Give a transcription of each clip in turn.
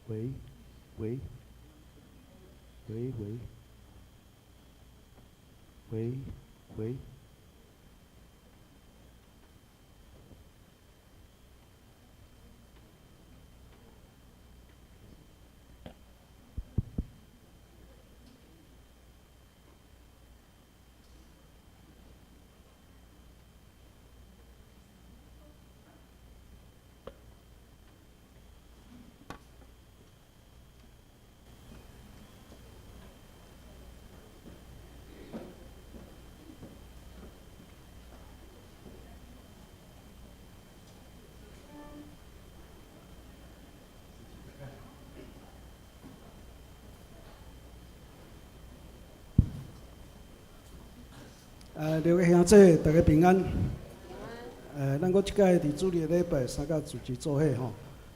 喂，喂，喂喂，喂喂。 兩位兄姊，大家平安。咱閣這擺佇主日禮拜三佮主持做伙吼。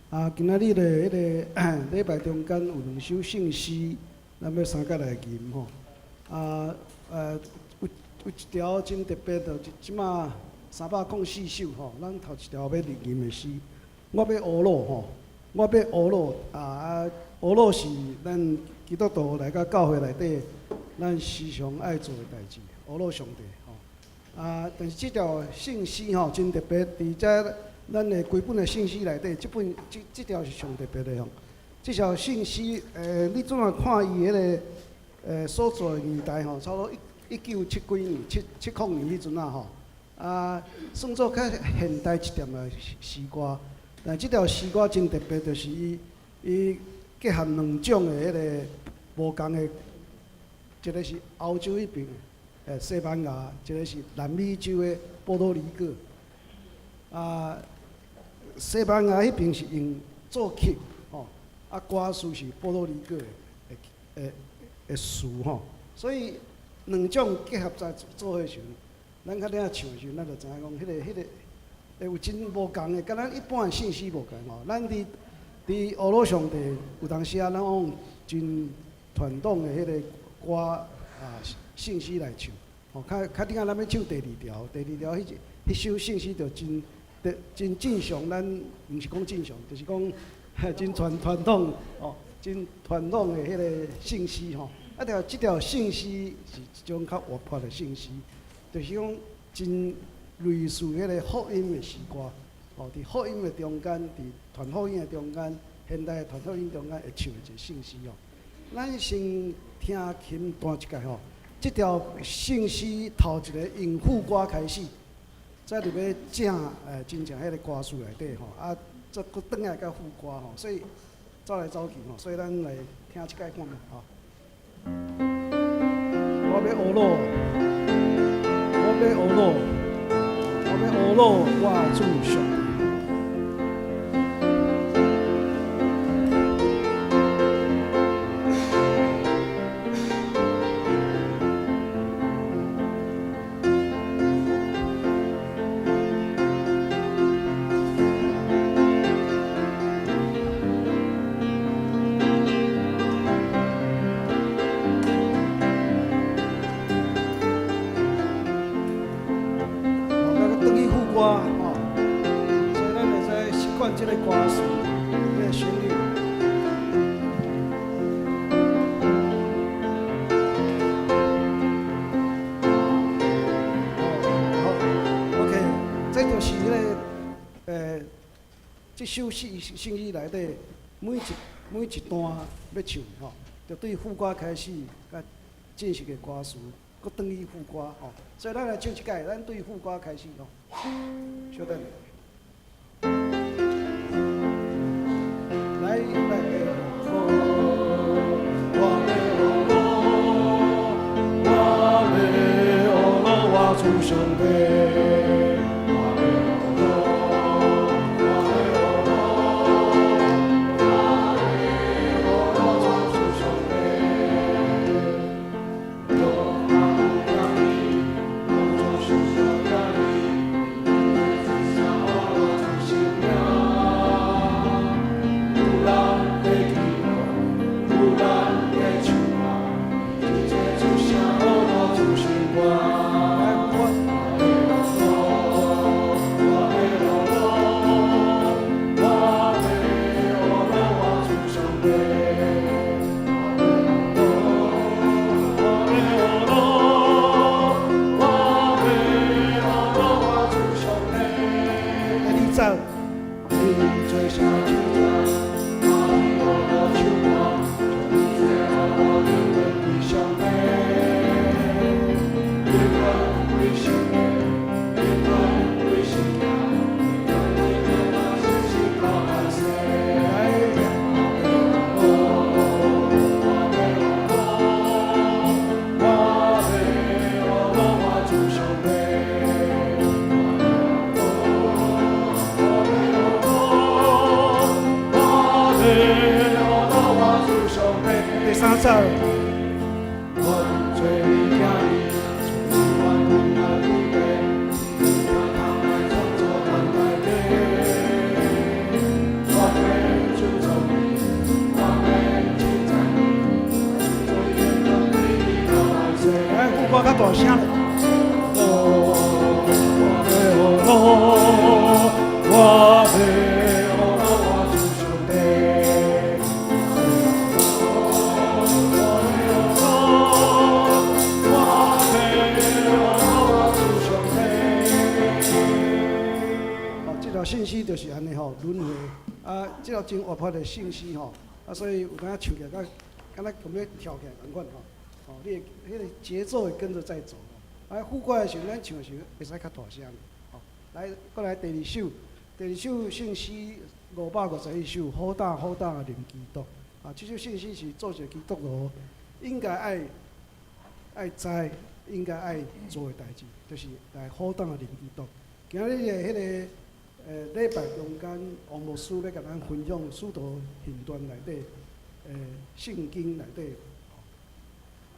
啊，今仔日的彼个禮拜中間有兩首聖詩，咱欲三佮來吟吼。啊，有一條真特別，就是這馬304首吼，咱頭一條欲吟的詩，我欲呵咾吼，我欲呵咾啊，呵咾是咱基督徒來到教會內底，咱時常愛做的代誌，呵咾上帝吼。啊，但是這條聖詩吼真特別，佇遮咱的規本的聖詩內底，這本這這條是上特別的吼。這條聖詩，你怎啊看伊彼个所做的年代吼，差不多一九七幾年、七七空年彼陣啊吼。啊，算做較現代一點的詩歌，但這條詩歌真特別，就是伊伊結合兩種的彼个無仝的，一個是歐洲彼爿的，西班牙，一個是南美洲的波多黎各。啊，西班牙彼爿是用作曲，吼，啊歌詞是波多黎各的的的詞吼，所以兩種結合在做伙時陣，咱較領唱的時陣，咱就知影講，彼个會有真無仝的，佮咱一般的聖詩無仝吼。咱佇佇呵咾上帝有當時啊，咱用真傳統的彼个歌啊聖詩來唱，吼，較較頂下咱欲唱第二條，第二條彼一彼首聖詩就真真正常，咱毋是講正常，就是講真傳傳統哦，真傳統的彼個聖詩吼。啊，條這條聖詩是一種較活潑的聖詩，就是講真類似彼個福音的詩歌，吼，佇福音的中間，佇傳福音的中間，現代的傳福音中間會唱的一個聖詩哦。咱先聽琴彈一擺吼，這條聖詩頭一個用副歌開始，再入去正真正彼個歌詞內底吼，啊，再閣轉來到副歌吼，所以走來走去吼，所以咱來聽這擺看覓吼。我欲呵咾，我欲呵咾，我欲呵咾，我主上帝。好，咱閣轉去副歌吼，所以咱會使習慣這个歌詞，這个旋律。好，OK，這就是彼个這首詩聖詩內底每一段欲唱的吼，就對副歌開始，佮正式的歌詞，閣轉去副歌吼。所以咱來唱這擺，咱對副歌開始吼。稍等。來，來，我欲呵咾，我欲呵咾，我主上帝。我欲呵咾，我欲呵咾，我欲呵咾，我主上帝。有阿有甲你，有做受小甲你，有做小帝。我欲学我欲学我主上帝。第二节，恁做啥手段，阿弥陀佛手段，将一切恶路永远归上帝。永远归上帝，永远归上帝，永远归上帝，到来世。来，我欲我欲我主上帝。我欲我主上帝。第三節，阮做你囝兒，做你阮恩愛的父，你通來創造阮大家。我欲尊崇你，我欲稱讚你，做你永遠歸你到來世。來，副歌較大聲咧。我欲我欲我主上帝。我欲我主上帝。哦，這條信息就是按呢吼，輪迴啊，這條真活潑的信息吼，啊，所以有當唱起來，敢敢若咁欲跳起來仝款吼，哦，你會彼個節奏會跟著在走。啊，副歌的時陣，咱唱的時陣會使較大聲。吼，來，過來第二首，第二首聖詩551首，好膽好膽認基督。啊，這首聖詩是做一個基督徒應該愛愛知，應該愛做的代誌，就是來好膽認基督。今日的彼個禮拜中間，王牧師欲共咱分享《使徒行傳》內底，聖經內底，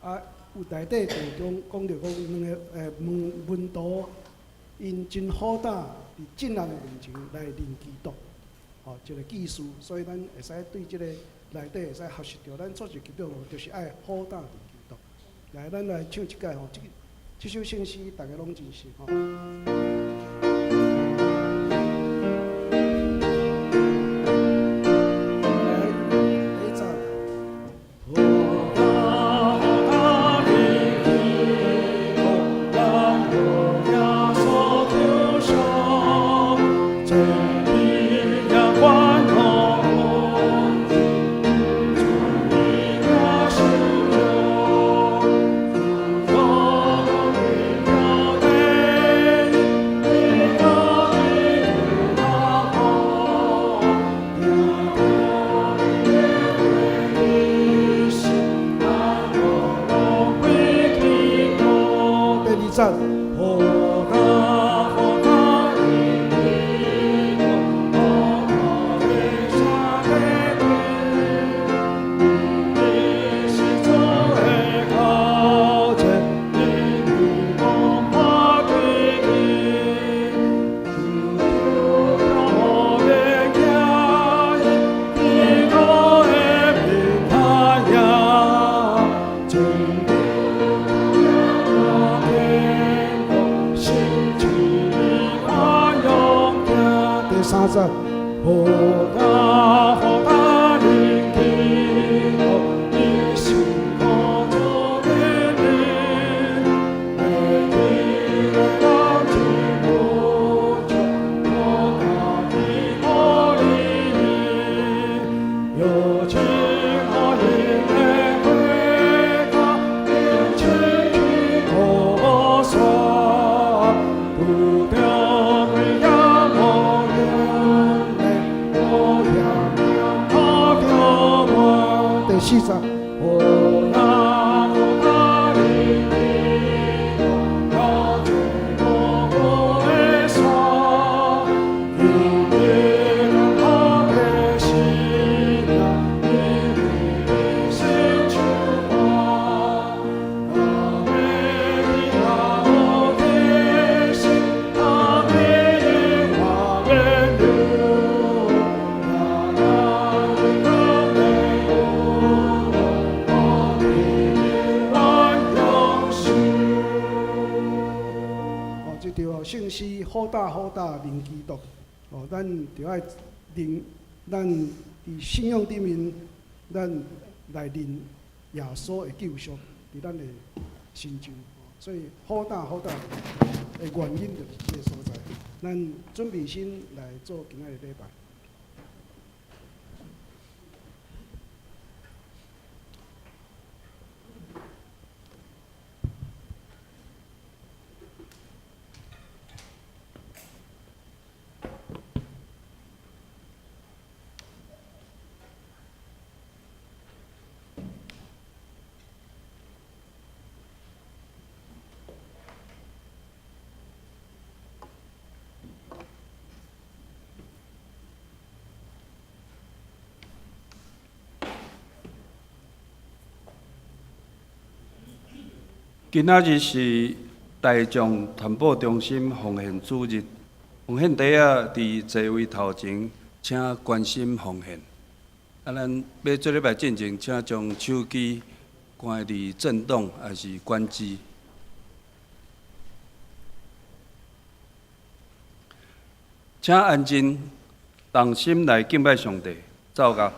啊，有內底就講講著講兩个門門徒，𪜶真好膽佇眾人的面前來認基督，吼，一個記事，所以咱會使對這個內底會使學習著，咱做一個基督徒就是愛好膽認基督。來，咱來唱一擺吼，這個這首聖詩大家攏真熟吼。來，第一節。好膽好膽認基督，咱好耶穌求上，真理也關乎主伊也受救，主榮耀的你高的大好，定着你的心，安樂攏歸基督。第二節，好膽好膽認基督，好膽的下的地，你是主的靠前，你光看對你，主的行，基督的名他呀，真天國，心情歡勇行。第三節，好膽好膽認基督，你心靠主的名，為基的人真不穷，我家的可利，有情可因的回家，一切去可算，不得为呀无眼泪，无样可着我。第四節，好膽好膽認基督，要做我的山，因為好的心啊，因為心出發，阿妹阿的心，阿妹阿面流，阿那的我平安永寿。哦，這條聖詩好膽好膽認基督，哦，咱著愛認，咱佇信仰頂面咱來認耶穌的救贖佇咱的身上。所以好膽好膽的原因就是這个所在。咱準備心來做今仔日禮拜。今仔日是大眾傳播中心奉獻主日，奉獻袋仔佇座位頭前，請關心奉獻。啊，咱欲做禮拜進前，請將手機關佇震動，抑是關機。請安靜，同心來敬拜上帝，奏樂。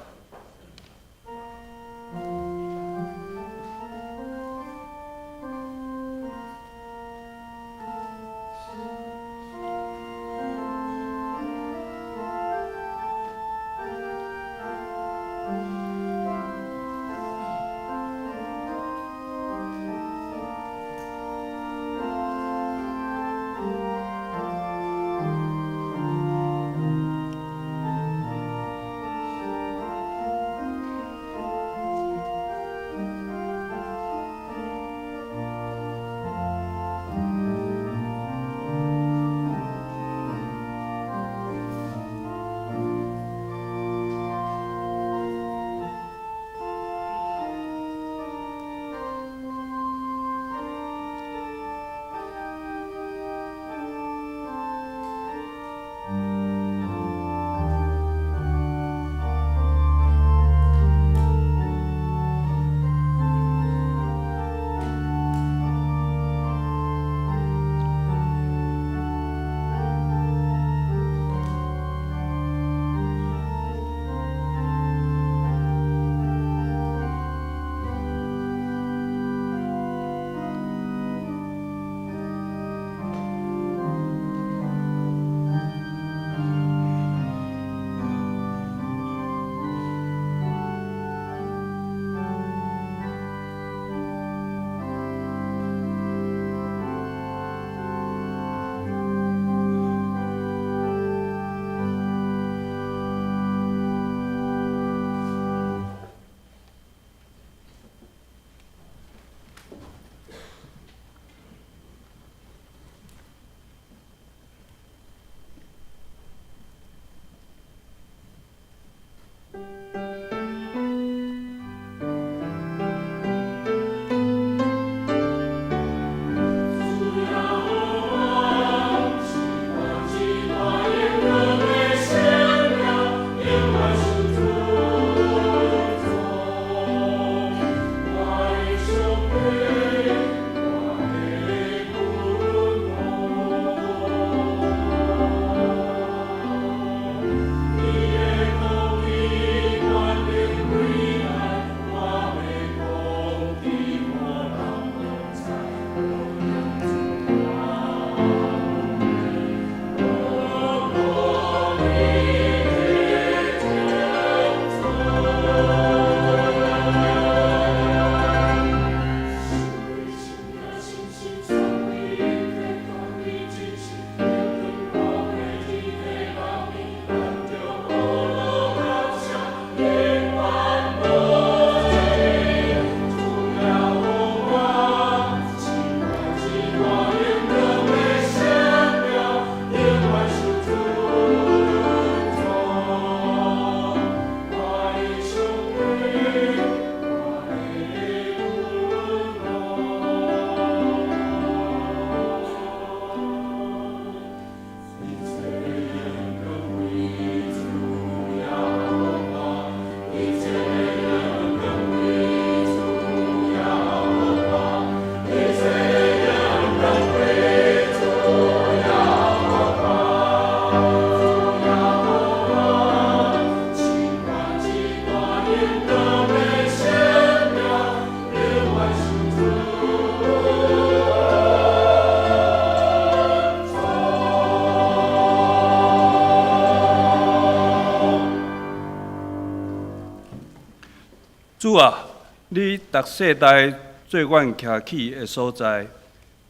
主啊，你逐世代做阮徛起的所在，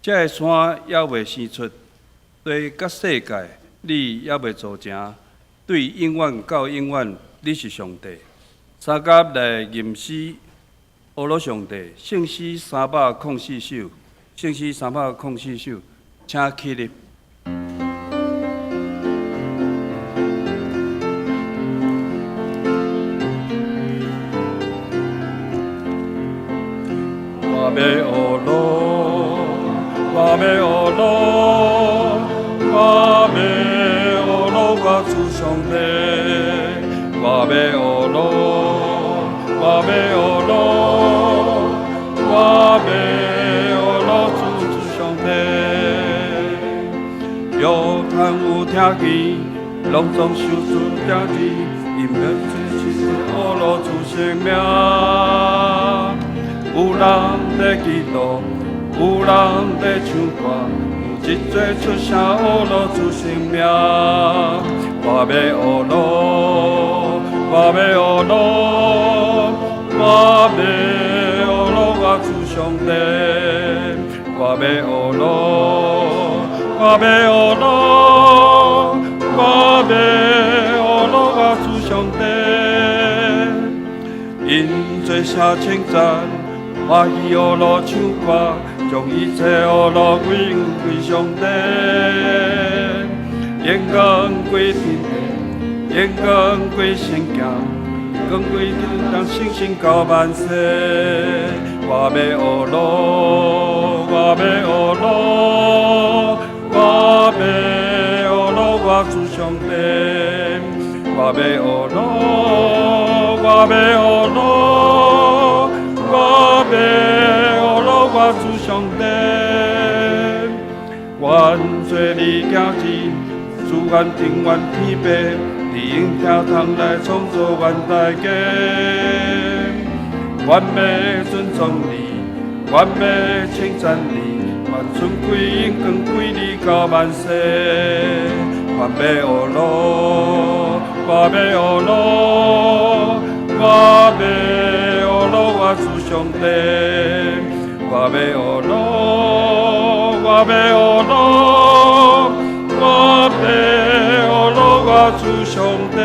這个山猶未生出，地佮世界，你猶未造成，對永遠到永遠，你是上帝。三甲來吟詩，呵咾上帝，聖詩304首，聖詩三百空四首，請起立。我欲呵咾，我欲呵咾，我欲呵咾我主上帝。我欲呵咾，我欲呵咾，我欲呵咾主上帝。约翰有聽見，攏總受主定旨，𪜶欲做呵咾主聖名。有人咧祈禱，有人咧唱歌，有真濟出聲呵咾主聖名。我欲呵咾，我欲呵咾，我欲呵咾我主上帝。我欲呵咾，我欲呵咾，我欲呵咾我主上帝。𪜶做聲稱讚，歡喜呵咾唱歌，將一切呵咾歸歸上帝。榮光歸天父，榮光歸聖囝，光歸天當聖神到萬世。我欲呵咾，我欲呵咾，我欲呵咾我主上帝。我欲呵咾，我欲呵咾，我欲呵咾我主上帝。願做你囝兒，自願情願天父，伫𪜶聽堂來創造阮大家。阮欲尊崇你，阮欲稱讚你，願尊貴榮光歸你到萬世。阮欲呵咾，我欲呵咾，我欲呵咾我主上帝。我欲呵咾，我欲呵咾，我欲呵咾我主上帝。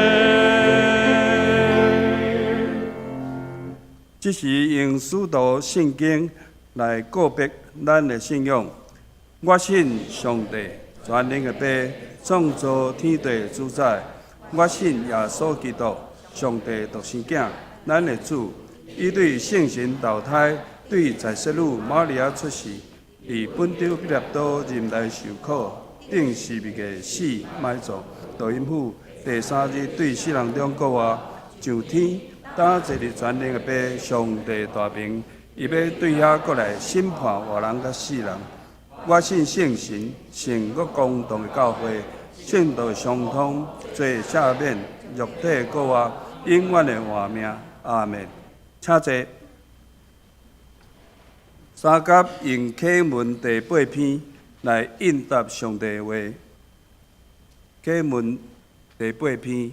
這是用使徒信經來告別咱的信仰。我信上帝，全能的父，創造天地主宰。我信耶穌基督，上帝獨生囝，咱的主。伊對聖神投胎，對在聖女瑪利亞出世，佇本丟彼拉多忍耐受苦，釘十字架死埋葬，落陰府，第三日對死人中復活，上天，擔坐佇全能的父上帝大爿，伊欲對遐閣來審判活人佮死人。我信聖神，聖國公同的教會，聖道相通，罪赦免，肉體復活，永遠的活命。阿門。請坐。三甲用啟文第八篇來應答上帝的話。啟文第八篇。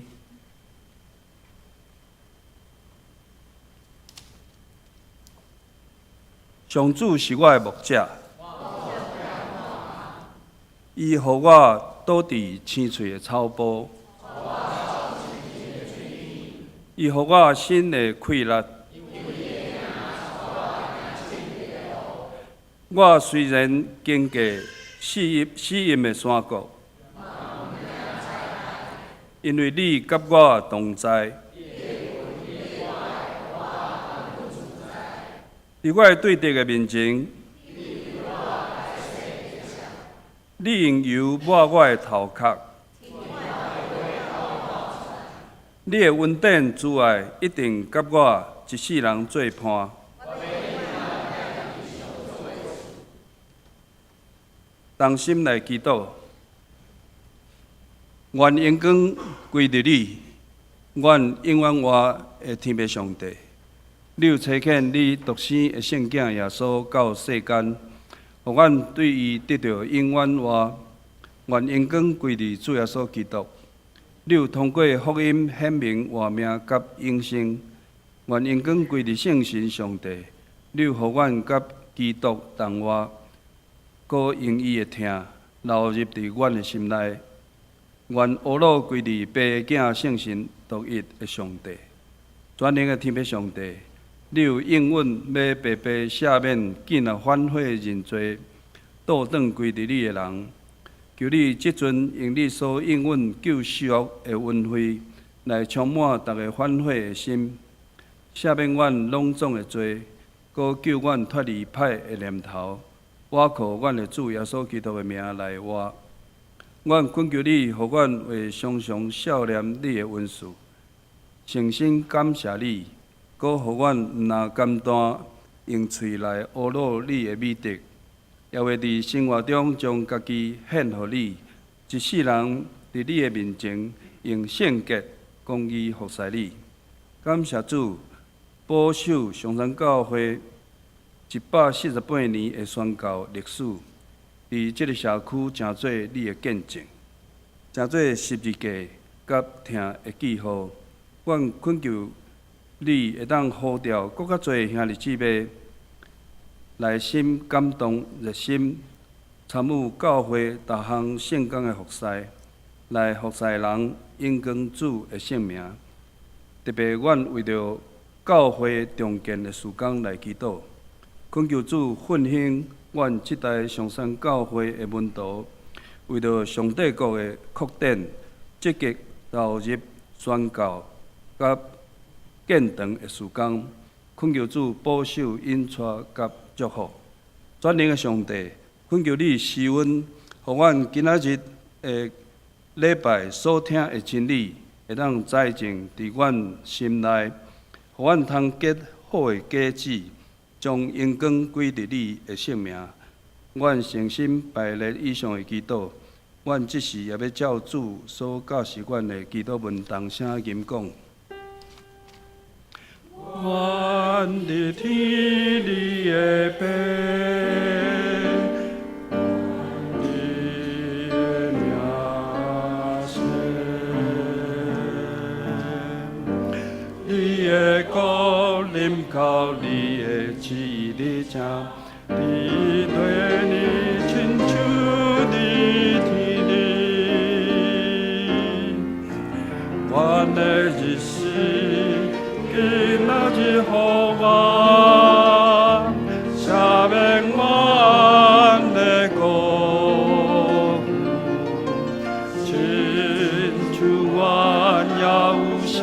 上主是我的牧者，伊予我倒佇青翠的草坡，伊予我心的氣力。我雖然經過死蔭死蔭的山谷，因為你佮我同在。佇我的對敵的面前，你用油抹我的頭殼，你的恩典慈愛一定佮我一世人做伴。同心來祈禱，願榮光歸予你，阮永遠活的天父上帝。你有差遣你獨生的聖囝耶穌到世間，予阮對伊得著永遠活。願榮光歸予主耶穌基督。你有通過福音顯明活命佮永生，願榮光歸佇聖神上帝，你予阮佮基督同活，閣用伊的疼流入佇阮的心內。願呵咾歸佇父囝聖神獨一的上帝，全能的天父上帝，你有應允欲白白赦免見若反悔認罪，倒轉歸佇你的人。求你這陣用你所應允救贖的恩惠，來充滿逐个反悔的心，赦免阮攏總的罪，閣救阮脫離歹的念頭。倚靠阮的主耶穌基督的名來活。阮懇求你，予阮會常常數念你的恩賜，誠心感謝你，閣予阮毋若簡單用喙來呵咾你的美德，也會佇生活中將家己獻予你，一世人佇你的面前用聖潔公義服侍你。感謝主保守松山教會148年的宣教歷史，佇這个社區成做你的見證，成做十字架佮疼的記號。阮懇求你會當呼召閣較濟兄弟姊妹內心感動熱心參與教會逐項聖工的服侍，來服侍人，榮光主的聖名。特別阮為著教會重建的事工來祈禱，懇求主奮興阮這代松山教會的門徒，為著上帝國的擴展，積極投入宣教佮建堂的事工，懇求主保守引帶佮祝福。全能的上帝，懇求你施恩，予阮今仔日的禮拜所聽的真理，會當栽種佇阮心內，予阮通結好的果子，將榮光歸佇你的聖名。阮誠心拜列以上的祈禱，阮這時也欲照主所教示阮的祈禱文同聲吟講。阮佇天裡的父，你的名聖，你的國臨到，你的旨意履行，佇地裡親像佇天裡。阮的日食今仔日予阮，赦免阮的過犯，親像阮也有赦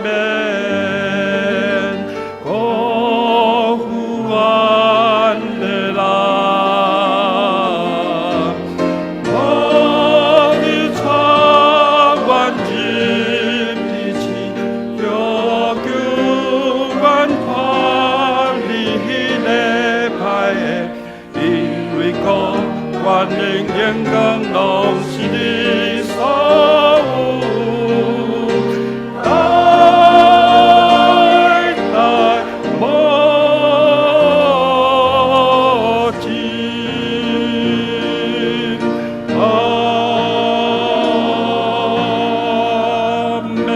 免過犯阮的人。無你帶阮入佇試，著救阮脫離彼个歹的，因為國權能榮光攏是你所有，代代無盡。阿們。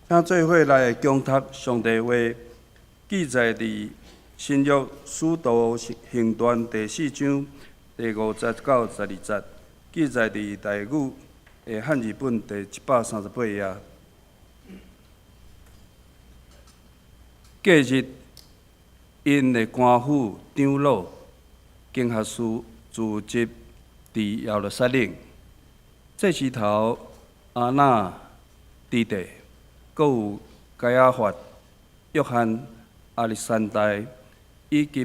請做伙來恭讀上帝話，記載佇新約使徒行傳第四章第五節到十二節，記載佇台語的漢字本第138頁。隔日，𪜶的官府長老、經學士聚集佇耶路撒冷，祭司頭亞那佇地，閣有該亞法、約翰、亞歷山大，以及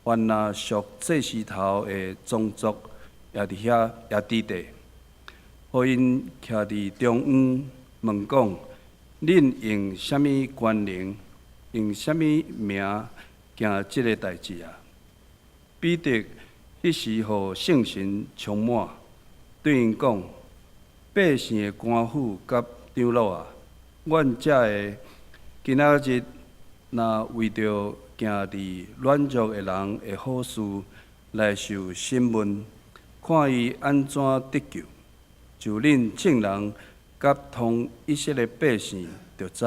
凡若屬祭司頭的宗族，也佇遐也佇地，予𪜶徛佇中央問講：恁用啥物權能，用啥物名行這个代誌啊？彼得彼時予聖神充滿，對𪜶講：百姓的官府佮長老啊，阮遮个今仔日若為著行佇軟弱的人的好事來受審問，看伊按怎得救，就恁眾人佮統以色列百姓著知，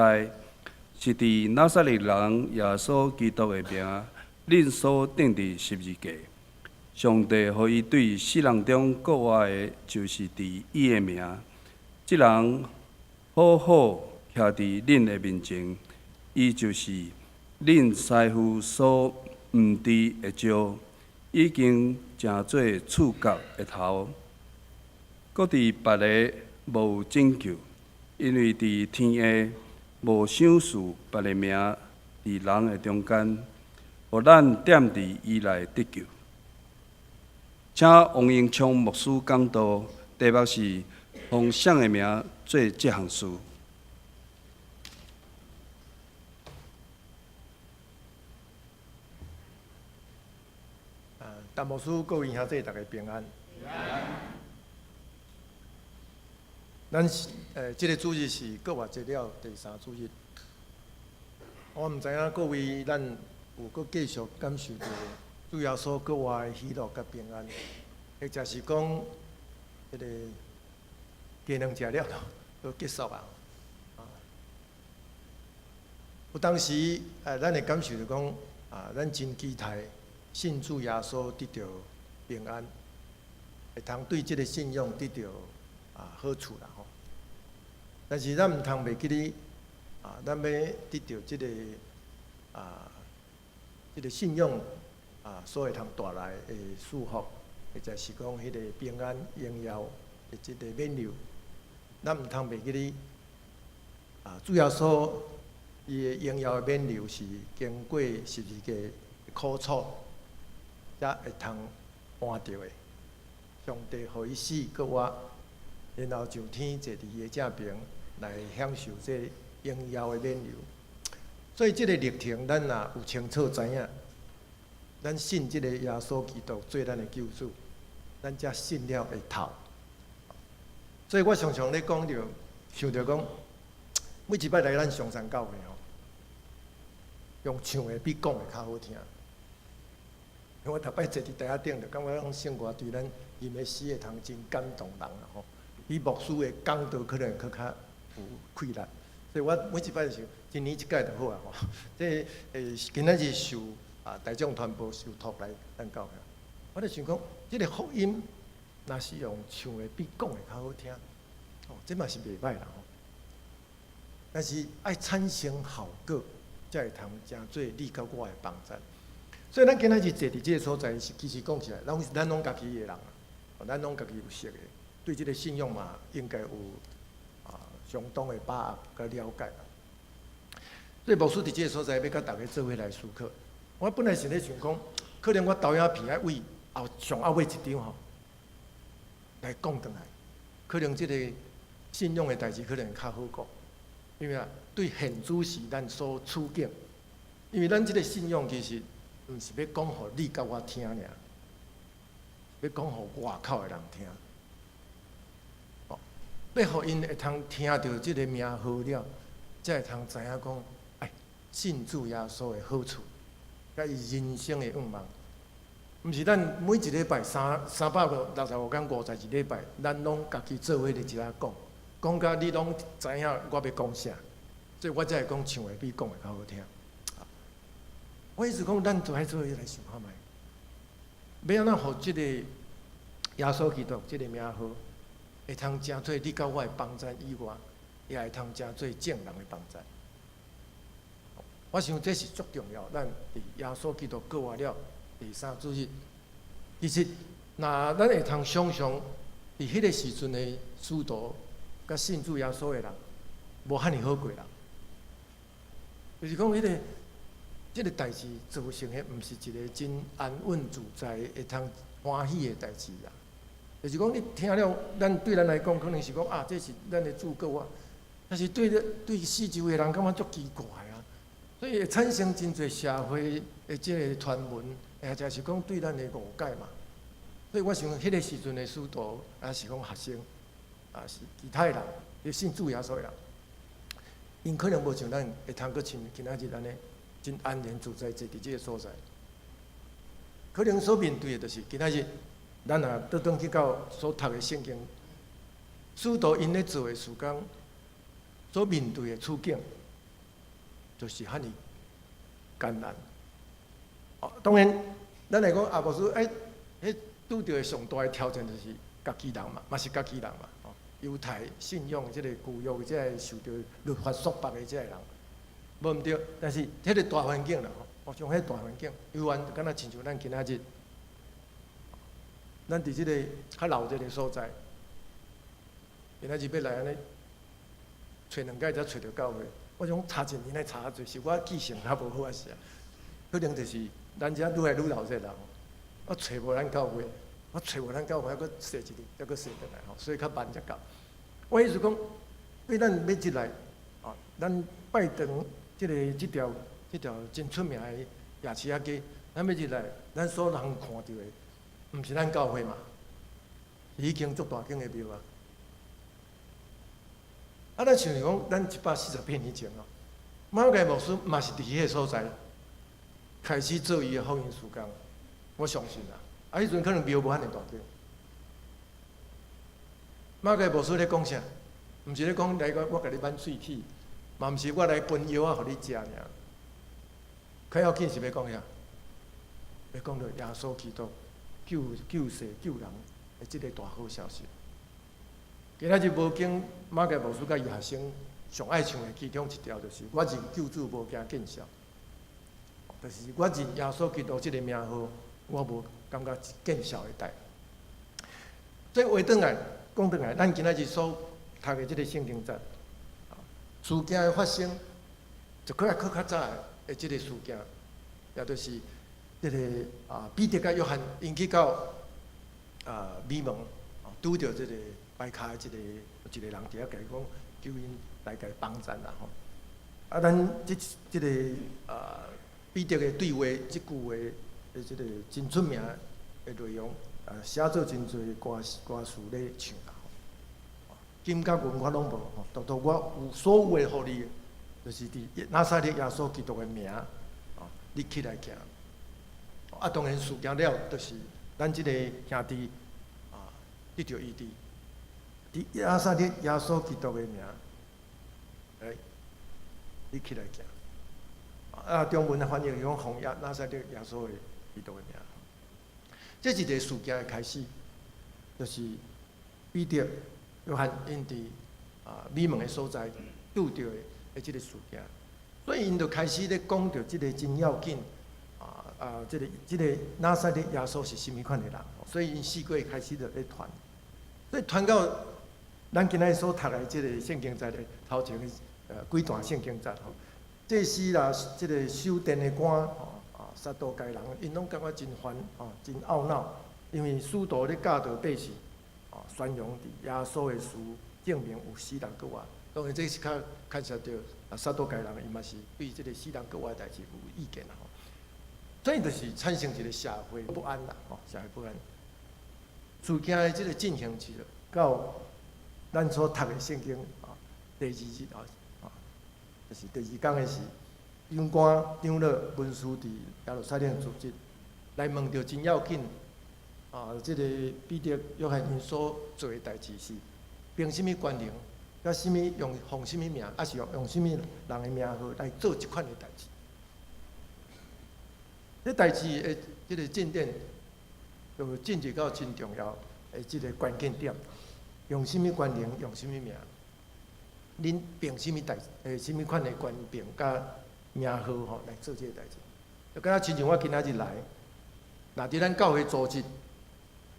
是佇拿撒勒人耶穌基督的名，恁所釘佇十字架。上帝予伊對死人中復活的，就是佇伊的名。這人好好徛佇恁的面前，伊就是恁師傅所毋治的石，已經成做厝角的頭。閣佇別个無有拯救，因為佇天下無賞賜別个名佇人的中間，予咱踮佇伊內得救。請王英聰牧師講道，題目是奉誰的名做這項事。啊，陳牧師，各位兄弟，大家平安。咱是這个主日是復活節了第三主日。我毋知影各位咱有閣繼續感受著主耶穌復活的喜樂佮平安，或者是講，這个雞卵食了就結束啊。有當時，咱會感受著講，啊，咱真期待信主耶穌得著平安，會通對這个信仰得著好處啦吼。但是咱毋通袂記得，啊，咱欲得著這个信仰所會通帶來的祝福，或者是講彼個平安榮耀的這个勉勵，咱毋通袂記得，主耶穌伊的榮耀的勉勵是經過十字架的苦楚，才會通換著的。上帝予伊死閣活，然後上天坐佇伊的正爿來享受這榮耀的勉勵。所以這个歷程，咱若有清楚知影，咱信這个耶穌基督做咱的救主，咱才信了會透。所以我常常咧講著，想著講，每一擺來咱松山教會吼，用唱的比講的較好聽。因為我逐擺坐佇台仔頂，就感覺講聖歌對咱吟的詩會通真感動人啦吼，比牧師的講道可能閣較有氣力。所以我每一擺就想，一年一擺就好啊吼。這今仔日受大眾傳播受託來咱教會，我就想講，這个福音若是用唱的比講的較好聽，哦，這嘛是袂䆀啦吼。但是愛產生效果，才會通成做你佮我的幫助。所以咱今仔日坐佇這个所在，是其實講起來，咱攏家己的人啊，咱攏家己有識的，對這个信仰嘛，應該有相當的把握佮了解。所以牧師佇這个所在，欲佮大家做伙來思考。我本來是咧想講，可能我投影片愛為後上後尾一張吼來講轉來，可能這个信仰的代誌可能較好講，因為啊，對現主時咱所處境，因為咱這个信仰其實毋是欲講予你佮我聽爾，欲講予外口的人聽，哦，欲予𪜶會通聽著這个名號了，才會通知影講，哎，信主耶穌的好處。佮伊人生的願望，毋是咱每一禮拜三百六十五工五十二禮拜，咱攏家己做伙佇遮講，講甲你攏知影我欲講啥，所以我才會講唱的比講的較好聽。我意思講，咱就愛做伙來想看覓，欲按怎予這个耶穌基督這个名號，會通成做你佮我的幫贊以外，也會通成做眾人的幫贊。我想這是足重要。咱佇耶穌基督過活了第三主日，其實若咱會通想像，佇彼个時陣的使徒佮信主耶穌的人，無遐爾好過啦。就是講，彼個這個代誌造成的，毋是一个真安穩自在、會通歡喜的代誌啦。就是講，你聽了，咱對咱來講，可能是講啊，這是咱的主過活，但是對對四周的人，感覺足奇怪啊。所以會產生真濟社會的這个傳聞，或者是講對咱的誤解嘛。所以我想，彼个時陣的使徒，抑是講學生，抑是其他的人，咧信主耶穌的人，𪜶可能無像咱會通閣親今仔日按呢，真安然自在坐佇這个所在。可能所面對的，就是今仔日，咱若倒轉去到所讀的聖經，使徒𪜶咧做的事工，所面對的處境，就是遐爾艱難。哦，當然，咱來講啊，牧師，欸，彼拄著的上大的挑戰就是家己人嘛，嘛是家己人嘛，哦，猶太信仰這个舊約，這个受著律法束縛的這个人，無毋對。但是彼个大環境啦，吼，我將彼個大環境，猶原敢若親像咱今仔日，咱佇這个較鬧熱的所在，今仔日欲來按呢，揣兩擺才揣著教會。我想查一年來查較濟，是我記性較無好抑是啥？可能就是咱遮愈來愈鬧熱啦。我揣無咱教會，我揣無咱教會，還閣踅一日，才閣踅轉來吼，所以較慢才到。我意思講，對咱欲入來，啊，咱拜堂這个這條這條真出名的夜市仔街，咱欲入來，咱所通看著的，毋是咱教會嘛？是彼間足大間的廟啊。啊，咱想講，咱148年前哦，馬偕牧師嘛是佇彼個所在開始做伊的福音事工，我相信啦。啊，彼陣可能廟無遐爾大間。馬偕牧師咧講啥？毋是咧講來個我共你挽喙齒，嘛毋是我來分藥仔予你食爾。較要緊是欲講啥？欲講著耶穌基督救救世救人的這个大好消息。今仔日無經馬偕牧師佮伊學生上愛唱的其中一條，就是我認救主無驚見笑，就是我認耶穌基督這个名號，我無感覺見笑的代。所以話轉來講轉來，咱今仔日所讀的這个聖經節，事件的發生，就閣較閣較早的這个事件，也就是這个啊彼得佮約翰𪜶去到啊美門，拄著這个跛跤的一個人佇遐共伊講，求𪜶來共伊幫贊啦吼。啊，咱這這个啊彼得的對話，這句話的這个真出名的內容，啊寫做真濟歌歌詞咧唱啦吼。金佮銀我攏無吼，獨獨我有所有的予你的，就是佇拿撒勒耶穌基督的名，哦，你起來行。啊，當然事件了，就是咱這个兄弟啊得著醫治。佇拿撒勒耶穌基督的名，來，你起來行。啊，中文的翻譯是講奉耶拿撒勒耶穌的基督的名。這一个事件的開始，就是彼得、約翰𪜶佇啊美門的所在拄著的這个事件，所以𪜶就開始咧講著這个真要緊啊啊！這个這个拿撒勒耶穌是啥物款的人？所以𪜶四個開始就咧傳，所以傳到咱今仔日所讀的這个聖經節的頭前幾段聖經節吼，祭司啦，這个守殿的官吼啊，撒都該人，𪜶攏感覺真煩吼，真懊惱，因為使徒咧教導百姓，哦，宣揚佇耶穌的事，證明有死人閣活。當然，這是較牽涉著啊，撒都該人伊嘛是對這个死人閣活的代誌有意見啦吼。所以就是產生一个社會不安啦，吼，社會不安。事件的這个進行是到咱所讀的聖經啊，第二日啊，啊，就是第二工的時，長官、長老、文士佇耶路撒冷聚集，來問著真要緊啊！這个彼得、約翰𪜶所做的代誌是憑啥物權能，佮啥物用奉啥物名，抑是用啥物人的名號來做這款的代誌。這代誌的這个進展，就進入到真重要的這个關鍵點。用啥物權能，用啥物名？恁憑啥物代？啥物款的權柄佮名號吼來做這个代誌？就敢若親像我今仔日來，若佇咱教會組織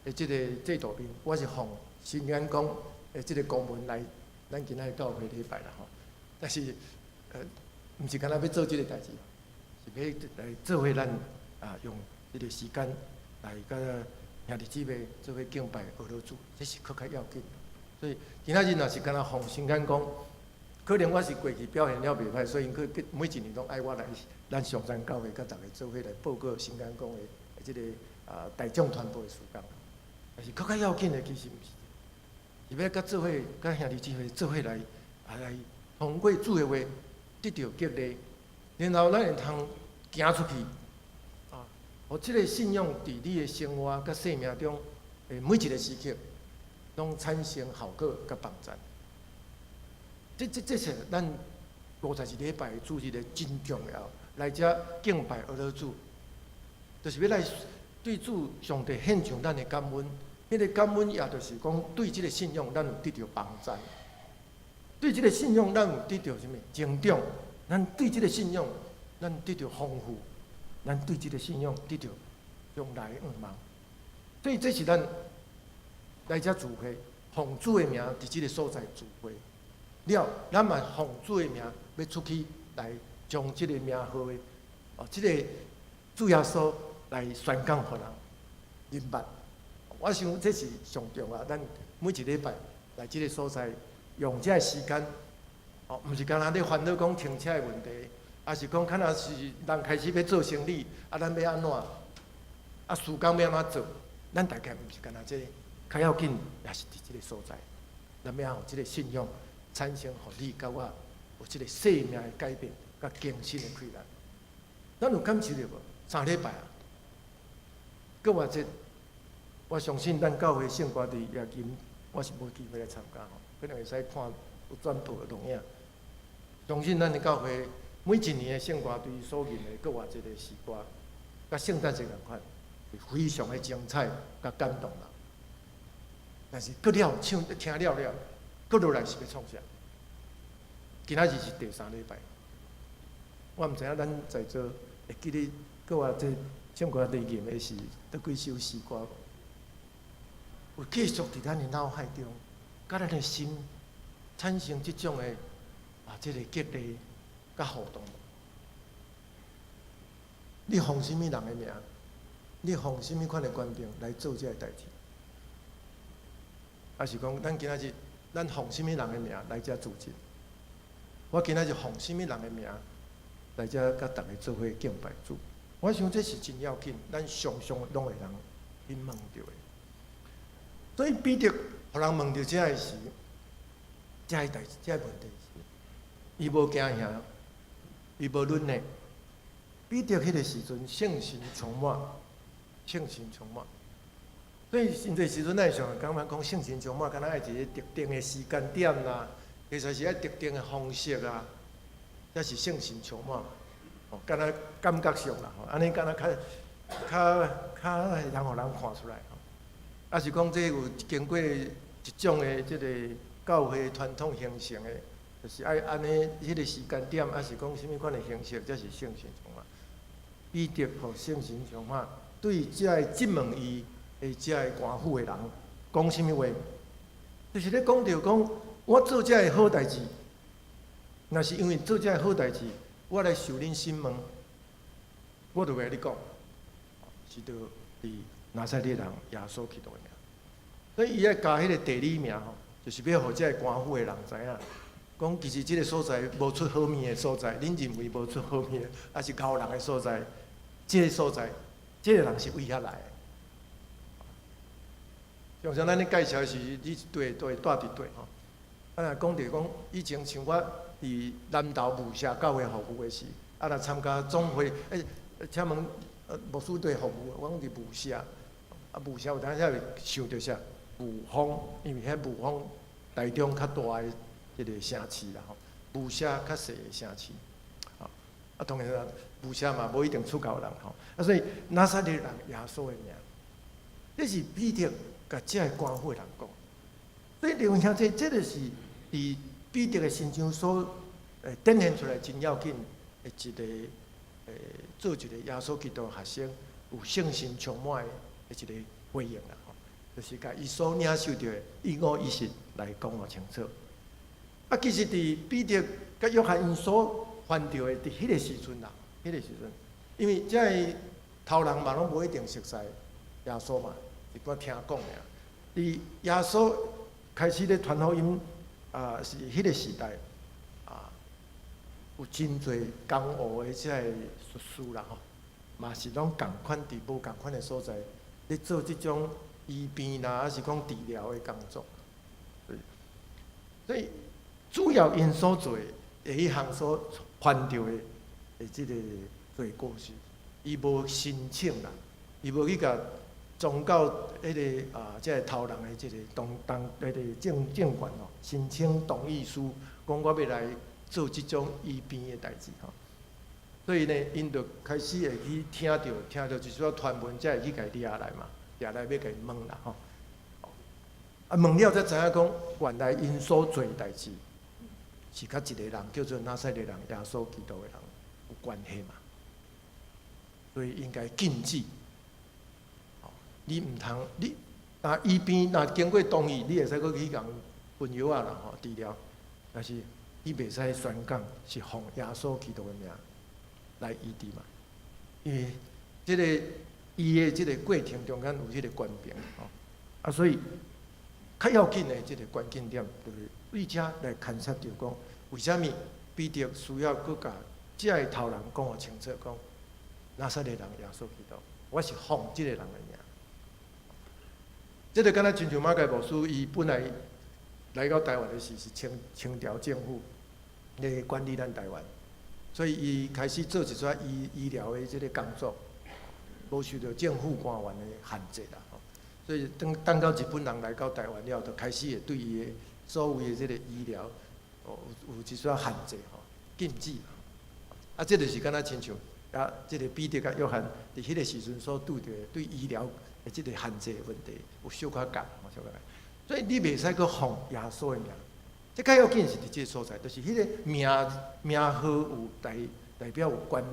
的這个制度面，我是奉新安講的這个公文來，咱今仔日教會禮拜啦吼。但是，毋是干焦欲做這个代誌，是欲來做伙咱啊，用這个時間來佮兄弟姊妹做伙敬拜阿羅主，這是閣較要緊。所以今仔日若是干焦奉新安講，可能我是過去表現了袂歹，所以𪜶閣每一年攏愛我來咱上山教會佮逐家做伙來報告新安講的這个啊大眾傳播的事工。但是閣較要緊的其實毋是，是欲佮做伙佮兄弟姊妹做伙來啊來通過主的話得著激勵，然後咱會通行出去啊，予這个信仰佇你的生活佮生命中的每一个時刻，攏產生效果佮幫贊。這是咱51禮拜主日的真重要，來遮敬拜阿羅主，就是欲來對主上帝獻上咱的感恩。彼个感恩也就是講，對這个信仰，咱有得著幫贊；對這个信仰，咱有得著啥物成長？咱對這个信仰，咱得著豐富；咱對這个信仰得著將來的向望。所以這是咱來遮聚會，奉主的名佇這个所在聚會了，咱嘛奉主的名欲出去來將這个名號的哦，這个主耶穌來宣講予人明白。我想這是上重要，咱每一禮拜來這个所在，用這个時間，哦，毋是干焦咧煩惱講停車的問題，抑是講敢若是人開始欲做生理，啊，咱欲按怎？啊，事工欲按怎做？咱大概毋是干焦這个，較要緊也是佇這个所在，咱欲予這个信仰產生，予你佮我有這个生命的改變，佮更新的氣力。咱有感受著無？3禮拜啊，閣活節，我相信咱教會聖歌隊也今，我是無機會來參加吼，可能會使看有轉播的錄影。相信咱的教會每一年的聖歌隊所吟的閣活節的詩歌，佮聖誕節仝款，非常的精彩，佮感動人。但是過了唱聽了了，閣落來是欲創啥？今仔日是第三禮拜，我毋知影咱在座會記得閣活節聖歌隊吟的是佗幾首詩歌無？有繼續佇咱的腦海中，佮咱的心產生這種的啊，這个激勵佮互動。你奉啥物人的名？你奉啥物款的權柄來做這个代誌？抑是講，咱今仔日咱奉啥物人的名來遮組織？我今仔日奉啥物人的名來遮佮逐家做伙敬拜主？我想這是真要緊，咱常常攏會通去問著的。所以彼得予人問著這个時，這个代誌，這个問題時，伊無驚嚇，伊無忍的。彼得彼个時陣聖神充滿，聖神充滿。所以真濟時陣，咱會想感覺講聖神充滿，敢若愛一个特定的時間點啦，其實是愛特定的方式啊，才是聖神充滿。哦，敢若感覺上啦，吼，按呢敢若較較較會通予人看出來。抑是講這有經過一種的這个教會傳統形成的，就是愛按呢彼个時間點，抑是講啥物款的形式，才是聖神充滿。彼得予聖神充滿，對這个質問伊的這个官府的人講啥物話？就是咧講著講，我做這个好代誌，若是因為做這个好代誌，我來受恁審問，我就會共你講，是著佇拿撒勒人耶穌基督的名。所以伊愛加彼个地理名吼，就是欲予這个官府的人知影，講其實這个所在無出好物的所在，恁認為無出好物的，抑是噁人的所在，這个所在，這个人是為遐來的。常常咱咧介紹時，你一對都會蹛佇對吼。啊，若講著講以前像我佇南投霧社教會服務的時，啊，若參加總會，請問牧師佗服務，我講佇霧社，啊，霧社有當時會想著啥？霧峰，因為遐霧峰台中較大的這个城市啦吼，霧社較細的城市。啊，當然啦，霧社嘛無一定出夠人吼。啊，所以拿撒勒人耶穌的名，這是彼得共這个官府的人講。所以弟兄姊妹，這个是佇彼得的身上所展現出來真要緊的一个做一个耶穌基督學生有聖神充滿的一個回應啦吼，就是共伊所領受著的一五一十來講予清楚。啊，其實佇彼得佮約翰𪜶所犯著的，佇彼个時陣啦，彼個時陣，因為這个頭人嘛攏無一定熟似耶穌嘛，是講聽講爾。佇耶穌開始咧傳福音啊，是彼個時代啊，有真濟江湖的這个術士啦吼，嘛是攏仝款佇無仝款的所在，咧做這種醫病啦，抑是講治療的工作。所以主要𪜶所做的彼項所犯著的的這个罪過是，伊無申請啦，伊無去共宗教彼个啊，這个頭人的這个當當彼个政權吼，申請同意書，講我欲來做這種醫病的代誌吼。所以呢，𪜶就開始會去聽著一寡傳聞，才會去共伊掠來嘛，掠來欲共伊問啦吼。啊，問了才知影講，原來𪜶所做的代誌是佮一個人叫做拿撒勒人耶穌基督的人有關係嘛，所以應該禁止。你毋通，你若醫病若經過同意，你會使閣去共分藥仔啦吼治療，但是你袂使宣講是奉耶穌基督的名來醫治嘛，因為這个醫的這个過程中間有這个權柄吼，啊，所以較要緊的這个關鍵點，就是對遮來牽涉著講，為啥物彼得需要閣共這个頭人講予清楚，講拿撒勒人耶穌基督，我是奉這个人的名。這个敢若親像馬偕牧師，伊本來來到台灣的時是清朝政府咧管理咱台灣，所以伊開始做一寡醫療的這个工作，無受著政府官員的限制啦。所以等到日本人來到台灣了，就開始會對伊的所謂的這个醫療，有一寡限制吼，禁止。啊，這就是敢若親像啊，這个彼得佮約翰佇彼个時陣所拄著的對醫療的這个限制的問題，有小可仝，小可仝。所以你袂使閣奉耶穌的名，這較要緊是佇這个所在，就是彼个名號有代表有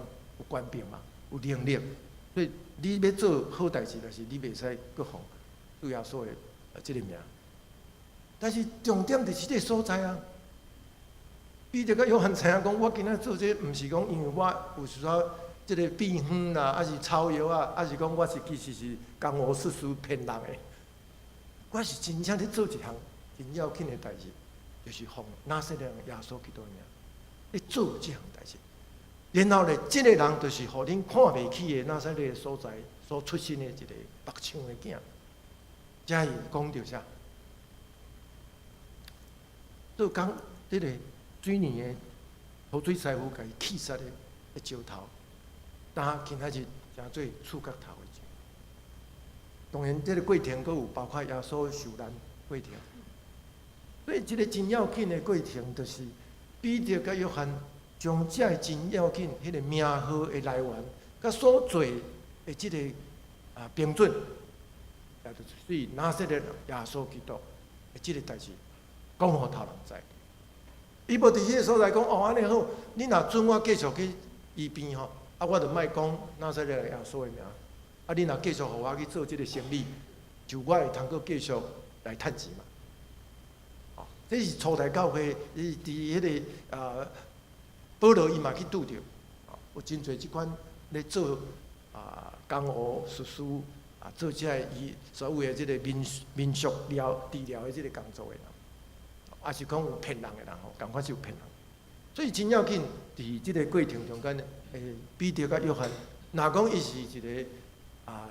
權柄嘛，有能力。所以你欲做好代誌，但是你袂使閣奉主耶穌的這个名。但是重點就是這个所在啊。彼得佮約翰知影講，我今仔做這个，毋是講因為我有啥這个秘方啦，抑是草藥啊，抑是講我是其實是江湖術士騙人的。我是真正咧做一項真要緊的代誌，就是奉拿撒勒人耶穌基督的名，咧做這項代誌。然後咧，這个人就是予恁看袂起的拿撒勒所在所出生的一个木匠的囝。遮伊講著啥？做工這个水泥的塗水師傅共伊氣殺的石頭，當今仔日成做厝角頭的石。當然，這个過程閣有包括耶穌受難過程。所以，這个真要緊的過程，就是彼得佮約翰將這个真要緊彼个名號的來源，佮所做的這个標準，也就是對拿撒勒人耶穌基督的這个代誌，講予頭人知。伊無佇彼个所在講哦，按呢好，你若准我繼續去醫病吼，啊，我就莫講拿撒勒人耶穌的名。啊，你若繼續予我去做這个生意，就我會通閣繼續來趁錢嘛。哦，這是初代教會，伊佇彼个保羅伊嘛去拄著，有真濟這款咧做江湖術士啊，做這个醫所謂的這个民俗治療的這个工作的人，抑是講有騙人的人吼，仝款是有騙人。所以真要緊，佇這个過程中間，彼得佮約翰，若講伊是一个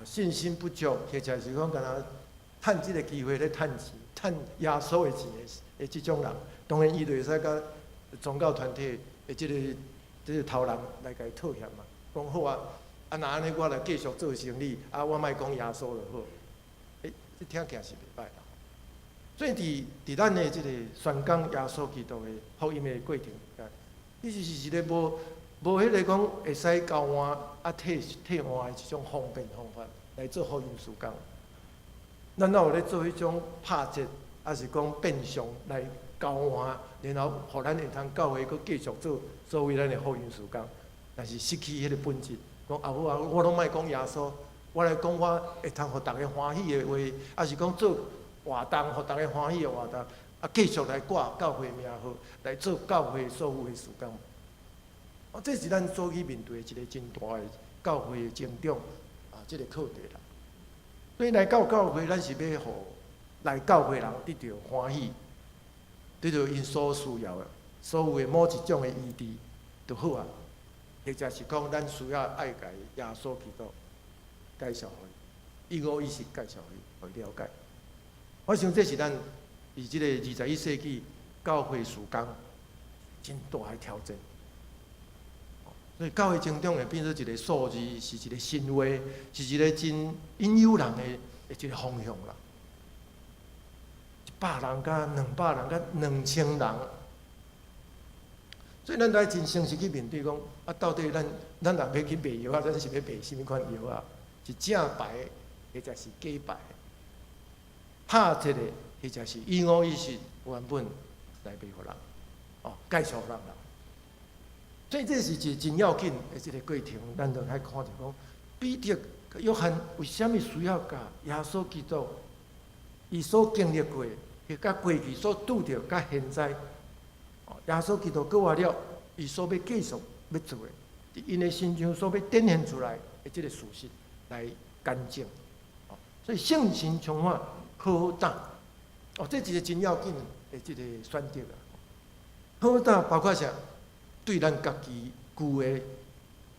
信心不足，或者是講敢若趁這个機會咧趁錢、趁耶穌的錢的這種人，當然伊就會使佮宗教團體的這个頭人來共伊妥協嘛。講好啊，啊若按呢我來繼續做生意，啊我莫講耶穌就好。欸，這聽起來是袂䆀啦。所以佇咱的這个宣講耶穌基督的福音的過程中，其實是一个無彼個講會使交換啊替換的一種方便方法來做福音事工。咱若有咧做彼種拍折，抑是講變相來交換，然後予咱會通教會閣繼續做所謂咱的福音事工，但是失去彼個本質。講啊好啊，我攏莫講耶穌，我來講我會通予逐家歡喜的話，抑是講做活動，予逐家歡喜的活動，啊繼續來掛教會名號，來做教會所有的事工。哦，這是咱所去面對的一个真大的教會的成長啊，這个課題啦。所以來到教會，咱是欲予來教會人得著歡喜，得著𪜶所需要的所有的某一種的醫治就好啊。或者是講，咱需要愛共耶穌基督介紹予伊，一五一十介紹予伊，予伊了解。我想這是咱佇這个21世紀教會事工真大的挑戰。所以教會成長會變做一个數字，是一个神話，是一个真引誘人的一个方向啦。100人佮200人佮2000人，所以咱愛真誠實去面對講，啊，到底咱若欲去賣藥仔，咱是欲賣啥物款藥仔？是正牌或者是假牌？拍折的或者是一五一十原本來賣予人，哦，介紹予人啦。所以這是一個真要緊的這个過程，咱就愛看著講，彼得、約翰為啥物需要共耶穌基督伊所經歷過，佮過去所拄著，佮現在，耶穌基督閣活了，伊所欲繼續欲做的，𪜶的身上所欲展現出來的這个事實來見證。所以聖神充滿好膽，哦，這一个真要緊的這个選擇啊。好膽包括啥？對咱家己舊的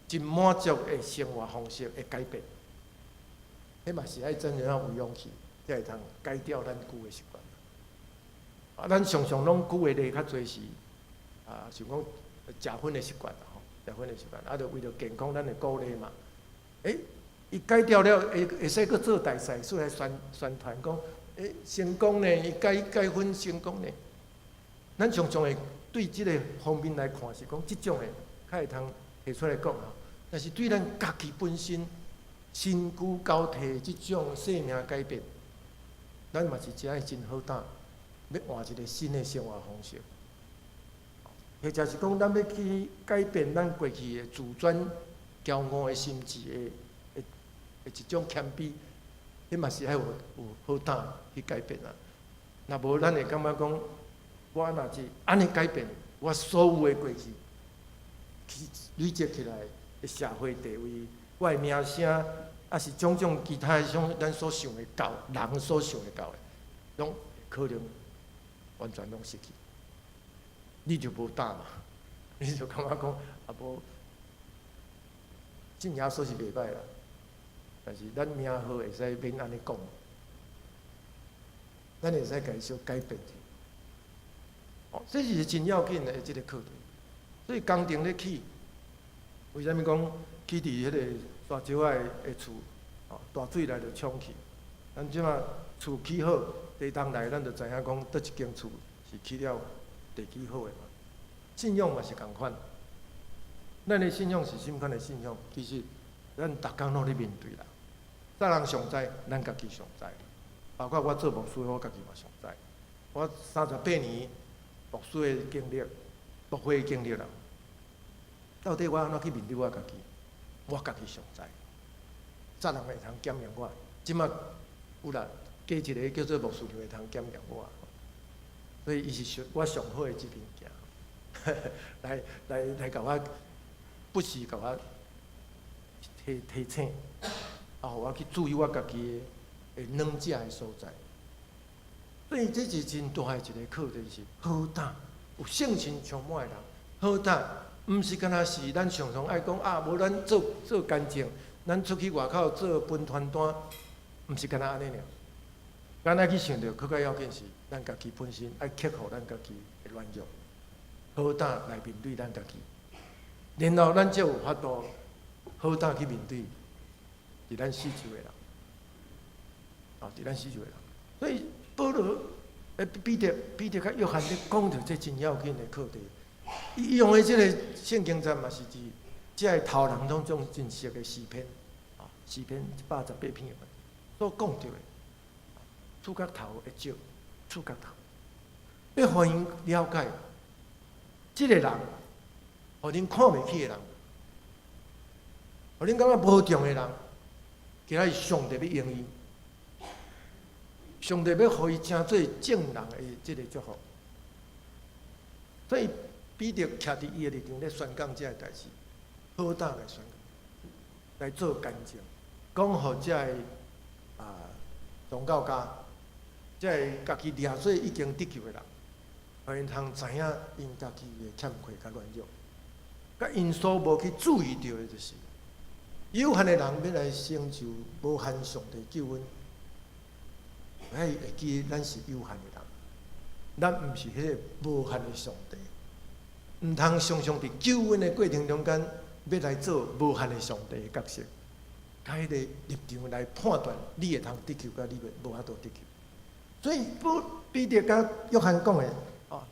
真滿足的生活方式的改變，彼嘛是愛真正有勇氣，才會通改掉咱舊的習慣。啊，咱常常攏舊的例較濟是啊，像講食薰的習慣吼，食薰的習慣，啊，就為著健康，咱會鼓勵嘛。欸，伊改掉了，會使閣做大賽，出來宣傳講，欸，成功呢，伊戒薰成功呢。咱常常會對這个方面來看，是講這種的較會通提出來講啊。但是對咱家己本身新舊交替這種生命改變，咱嘛是真愛真好膽，欲換一个新的生活方式，或者是講咱欲去改變咱過去的自尊、驕傲的心志的一種謙卑，彼嘛是愛有好膽去改變啊。若無咱會感覺講，我若是按呢改變，我所有的過去去累積起來的社會地位、我的名聲，抑是種種其他種咱所想會到、人所想會到的，攏可能完全攏失去。你就無膽嘛？你就感覺講啊無信耶穌是袂䆀啦，但是咱名號會使免按呢講，咱會使共伊小改變者。哦，這是真要緊的這个課題。所以工程咧起，為啥物講起佇彼个沙石仔的厝，哦，大水來就沖去。咱這馬厝起好，地動來，咱就知影講，佗一間厝是起了地基好的嘛。信仰嘛是仝款，咱的信仰是啥物款的信仰？其實咱逐工攏咧面對啦。別人上知，咱家己上知。包括我做牧師，我家己嘛上知。我38年牧師的經歷，牧會的經歷啦。到底我按怎去面對我家己？我家己上知。啥人會通檢驗我？這馬有啦，加一个叫做牧師娘會通檢驗我。所以伊是上我上好的這邊鏡，來共我不時共我提醒，啊，予我去注意我家己的軟弱的所在。所以這是真大的一个課題，是好膽有聖神充滿的人，好膽，毋是干焦是咱常常愛講啊，無咱做乾淨，咱出去外口做分傳單，毋是干焦按呢爾。咱愛去想著，閣較要緊是，咱家己本身愛克服咱家己的軟弱，好膽來面對咱家己，然後咱才有法度好膽去面對佇咱四周的人，啊，佇咱四周的人。所以保羅彼得佮約翰咧講著這真要緊的課題。伊用的這个聖經節嘛是佇這个頭人當中真熟的詩篇，啊，詩篇118篇所講著的，觸角頭會照，觸角頭，欲予𪜶了解，這个人，予恁看袂起的人，予恁感覺無重的人，今仔日上帝欲用伊，上帝欲予伊成做眾人的這个祝福，所以彼得徛佇伊的立場咧宣講這个代誌，好膽來宣講，來做見證，講予這个宗教家，這个家己掠做已經得救的人，予𪜶通知影𪜶家己的欠缺佮軟弱，佮𪜶所無去注意著的就是，有限的人欲來成就無限上帝救恩，愛會記咱是有限的人，咱毋是彼个無限的上帝，毋通常常佇救恩的過程中間，欲來做無限的上帝的角色，共彼個立場來判斷你會通得救，佮你袂無法度得救。所以，彼得佮約翰講的，哦，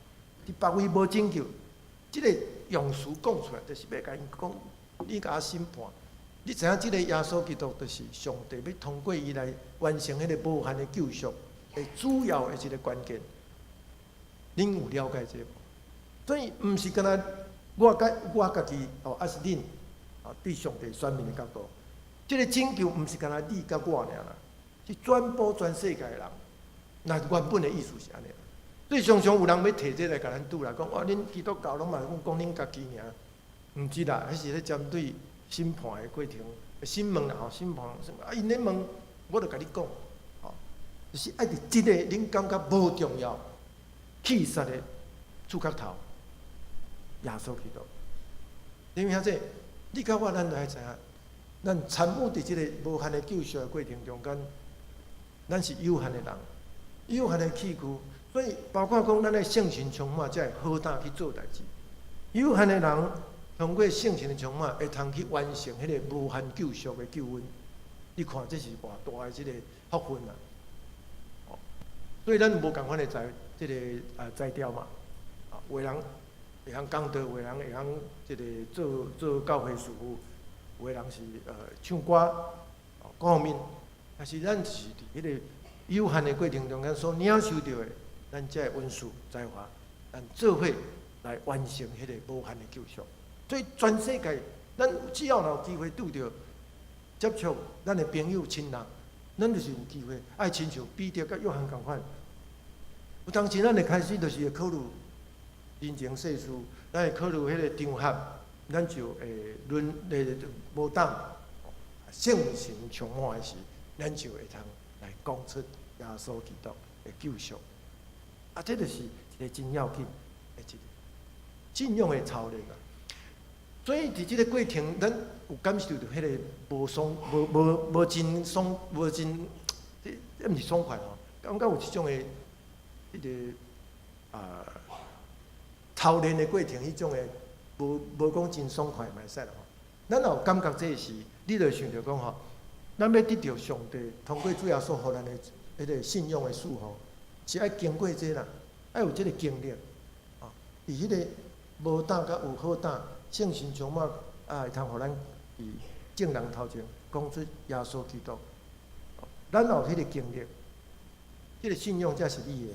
佇別位無拯救，這个用詞講出來，就是欲共𪜶講，你共我審判，你知影這个耶穌基督就是上帝欲通過伊來完成彼个無限的救贖的主要的一个關鍵。恁有了解這個無？所以，毋是干焦我佮我家己哦，抑是恁啊，對上帝選民的角度，這个拯救毋是干焦你佮我爾啦，是全部全世界的人。那原本的意思是按呢。所以常常有人欲提這个來共咱拄來講，哦，恁基督教攏嘛講講恁家己爾，毋是啦，彼是咧針對審判的過程，審問啦吼，審判，啊，𪜶咧問，我就共你講，吼，就是愛佇這个恁感覺無重要、棄殺的觸角頭，耶穌基督。因為遐這，你佮我咱都愛知影，咱參與佇這个無限的救贖的過程中間，咱是有限的人，有限的器具，所以包括講咱的聖神充滿，才會好膽去做代誌。有限的人通過聖神的充滿，會通去完成彼个無限救贖的救恩。你看，這是偌大的這个福分啊！所以咱無仝款的才，這个才調嘛。啊，有的人會曉講道，有的人會曉這个做做教會事務，有的人是唱歌，各方面。但是咱是佇彼个有限的過程中間所領受著的，咱這个恩賜才華，咱做伙來完成彼个無限的救贖。所以全世界，咱只要有機會拄著接觸咱的朋友親人，咱就是有機會愛親像彼得佮約翰仝款。有當時咱會開始就是會考慮人情世事，咱會考慮彼个場合，咱就會論無膽，聖神充滿的時，咱就會通來講出耶穌基督的救贖。啊，這就是一个真要緊的一个信仰的操練啊。所以佇這个過程，咱有感受著彼个無爽、無無無真爽、無真，這毋是爽快吼，感覺有這種的彼个操練的過程，彼種的無無講真爽快嘛會使啦吼。咱若有感覺這時，你就會想著講吼，咱欲得著上帝通過主耶穌予咱的彼个信仰的賜予，是愛經過這啦，愛有這个經歷，啊，佇彼个無膽佮有好膽，聖神充滿啊，會通予咱佇眾人頭前講出耶穌基督。咱若有彼個經歷，這个信仰才是你的。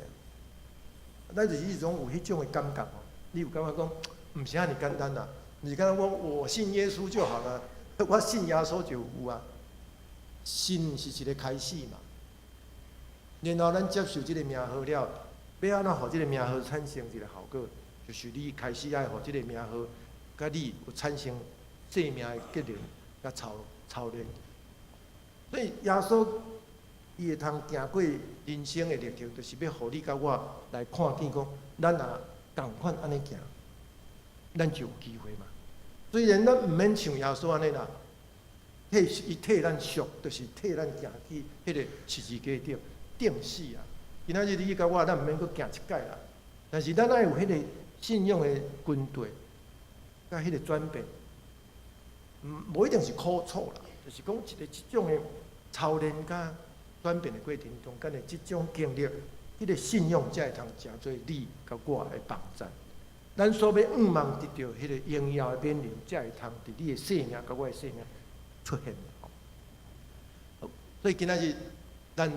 咱就是彼種有彼種的感覺吼，你有感覺講，毋是按呢簡單啦，毋是干焦講我信耶穌就好了，我信耶穌就有啊。信是一个開始嘛，然後咱接受這个名號了，欲按怎予這个名號產生一个效果，就是你開始愛予這个名號，佮你有產生生命的結連，佮操操練。所以耶穌伊會通行過人生的歷程，就是欲予你佮我來看見講，咱若仝款按呢行，咱就有機會嘛。雖然咱毋免像耶穌按呢啦，替伊替咱贖，就是替咱行去彼个十字架頂釘死啊。今仔日你佮我，咱毋免閣行一擺啦。但是咱愛有彼个信仰的軍隊，佮彼个轉變，無一定是苦楚啦，就是講一个這種的操練佮轉變的過程中間的這種經歷，彼个信仰才會通成做你佮我的幫贊。咱所欲向望得著彼个榮耀的勉勵，才會通佇你的生命佮我的生命出現。所以今仔日咱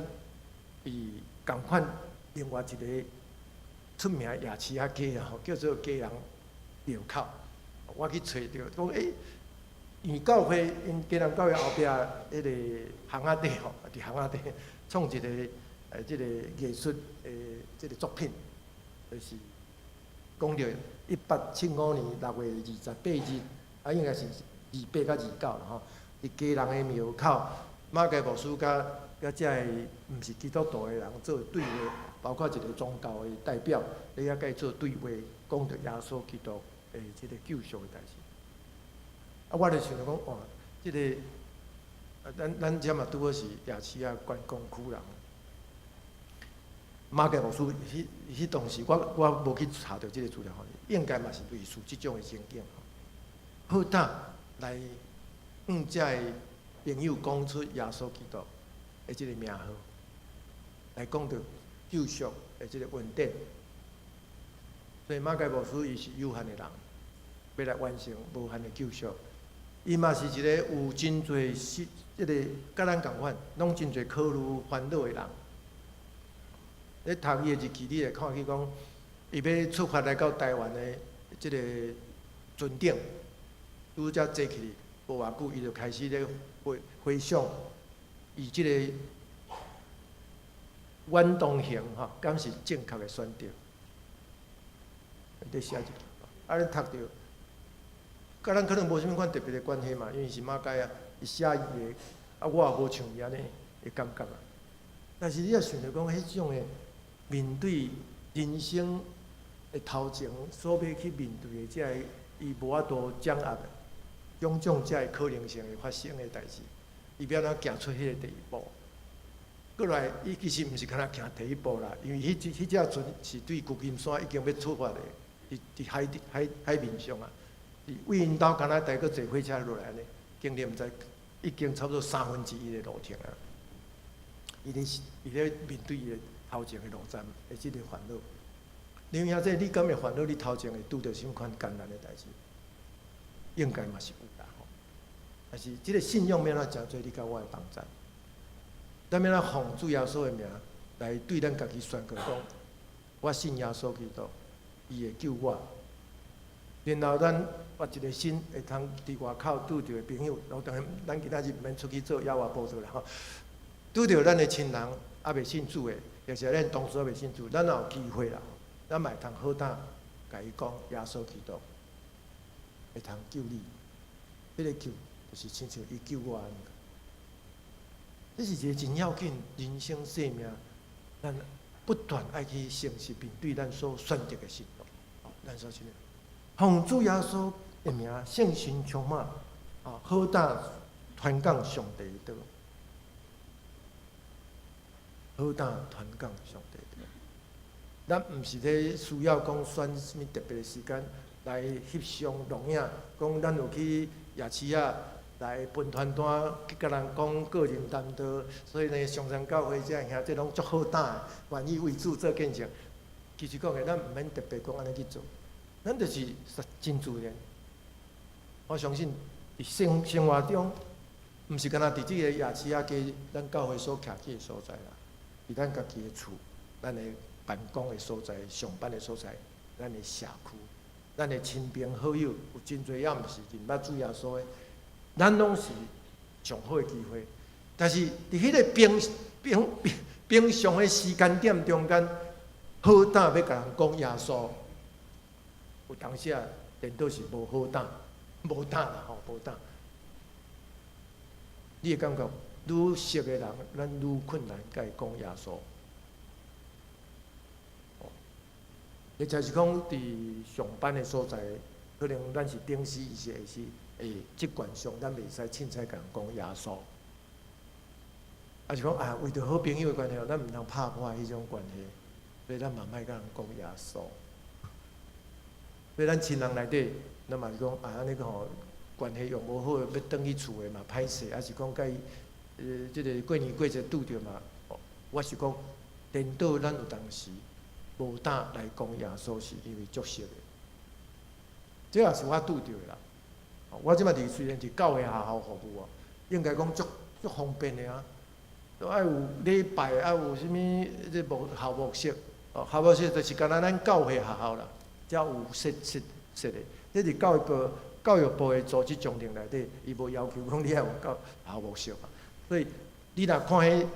佇仝款另外一个出名的夜市仔街啊，吼，叫做基隆廟口。我去揣著，講欸，因為教會𪜶基隆教會後壁彼個巷仔底吼，佇巷仔底創一個這个藝術的這个作品，就是講著1875年6月28日，啊應該是28佮29啦吼，佇基隆的廟口，馬偕牧師佮佮遮个毋是基督徒的人做對話，包括一個宗教的代表，咧遐佮伊做對話，講著耶穌基督的這个救贖的代誌。啊，我就想著講，哇，這个啊，咱遮嘛拄好是夜市仔觀光區人。馬偕牧師，彼當時我無去查著這个資料吼，應該嘛是類似這種的情景吼。好膽來向遮个朋友講出耶穌基督的這个名號，來講著救贖的這个恩典。所以馬偕牧師伊是有限的人，欲來完成無限的救贖。伊嘛是一个有真濟是這个佮咱仝款，攏真濟考慮煩惱的人。咧讀伊的日記，你會看見講，伊欲出發來到台灣的這个船頂，拄才坐起去，無偌久，伊就開始咧回想，伊這個遠東行吼，敢是正確的選擇？咧寫一句，啊，恁讀著，佮咱可能無啥物款特別的關係嘛，因為是馬偕啊，伊寫伊的，啊，我也無像伊按呢的感覺啊。但是你若想著講，彼種的面對人生的頭前所欲去面對的這个，伊無法度掌握的種種這个可能性會發生的代誌，伊欲按怎行出彼個第一步？過來，伊其實毋是干焦行第一步啦，因為彼隻船是對舊金山已經欲出發的，佇海面上啊，佇位𪜶兜敢若台閣坐火車落來按呢，經歷毋知已經差不多1/3的路程啊。伊咧面對伊的頭前的路站的這个煩惱。你有影這你敢會煩惱？你頭前會拄著啥物款艱難的代誌？應該嘛是有啦吼。但是這个信仰欲按怎成做你佮我的幫贊？咱欲按怎奉主耶穌的名來對咱家己宣告講：我信耶穌基督，伊會救我。然後咱發一個心，會通佇外口拄著的朋友，當然咱今仔日毋免出去做野外報道啦吼。拄著咱的親人猶未信主的，或是咱同事猶未信主，咱若有機會啦，咱嘛會通好膽共伊講耶穌基督會通救你。彼个救就是親像伊救我按呢。這是一个真要緊人生生命，咱不斷愛去誠實面對咱所選擇的信仰。咱所選擇，奉主耶穌的名，聖神充滿，啊，好膽傳講上帝的道，好膽傳講上帝的道。咱毋是咧需要講選啥物特別的時間來翕相錄影，講咱有去夜市仔來分傳單去共人講個人談道，所以呢，松山教會這兄弟攏足好膽，願意為主做見證。其實講的，咱毋免特別講按呢去做，咱就是真自然。我相信佇生活中，毋是干焦佇這個夜市仔街，咱教會所徛起的所在啦，佇咱家己的厝，咱的辦公的所在、上班的所在，咱的社區、咱的親朋好友，有真濟猶毋是認捌主耶穌的，咱攏是上好的機會。但是佇彼个平常的時間點中間，好膽欲共人講耶穌，有當時啊，顛倒是無好膽，無膽啦吼，無膽。你會感覺愈熟的人，咱愈困難共伊講耶穌。或者是講佇上班的所在，可能咱是頂司，伊是下司，職權上咱袂使凊彩共人講耶穌。抑是講啊，為著好朋友的關係，咱毋通拍破彼種關係，所以咱嘛莫共人講耶穌。所以咱親人內底，咱嘛是講啊，按呢吼關係用無好，欲轉去厝的嘛歹勢，抑是講共伊這个過年過節拄著嘛，我是講顛倒咱有當時無膽來講耶穌，是因為足熟的。這也是我拄著的啦。我這擺佇雖然佇教會學校服務啊，應該講足足方便的啊。都愛有禮拜，愛有啥物這牧校牧室，哦，校牧室就是敢若咱教會學校啦，才有設設設的。這佇教育部的組織章程內底，伊無要求講你愛有教校牧室嘛。所以你若看彼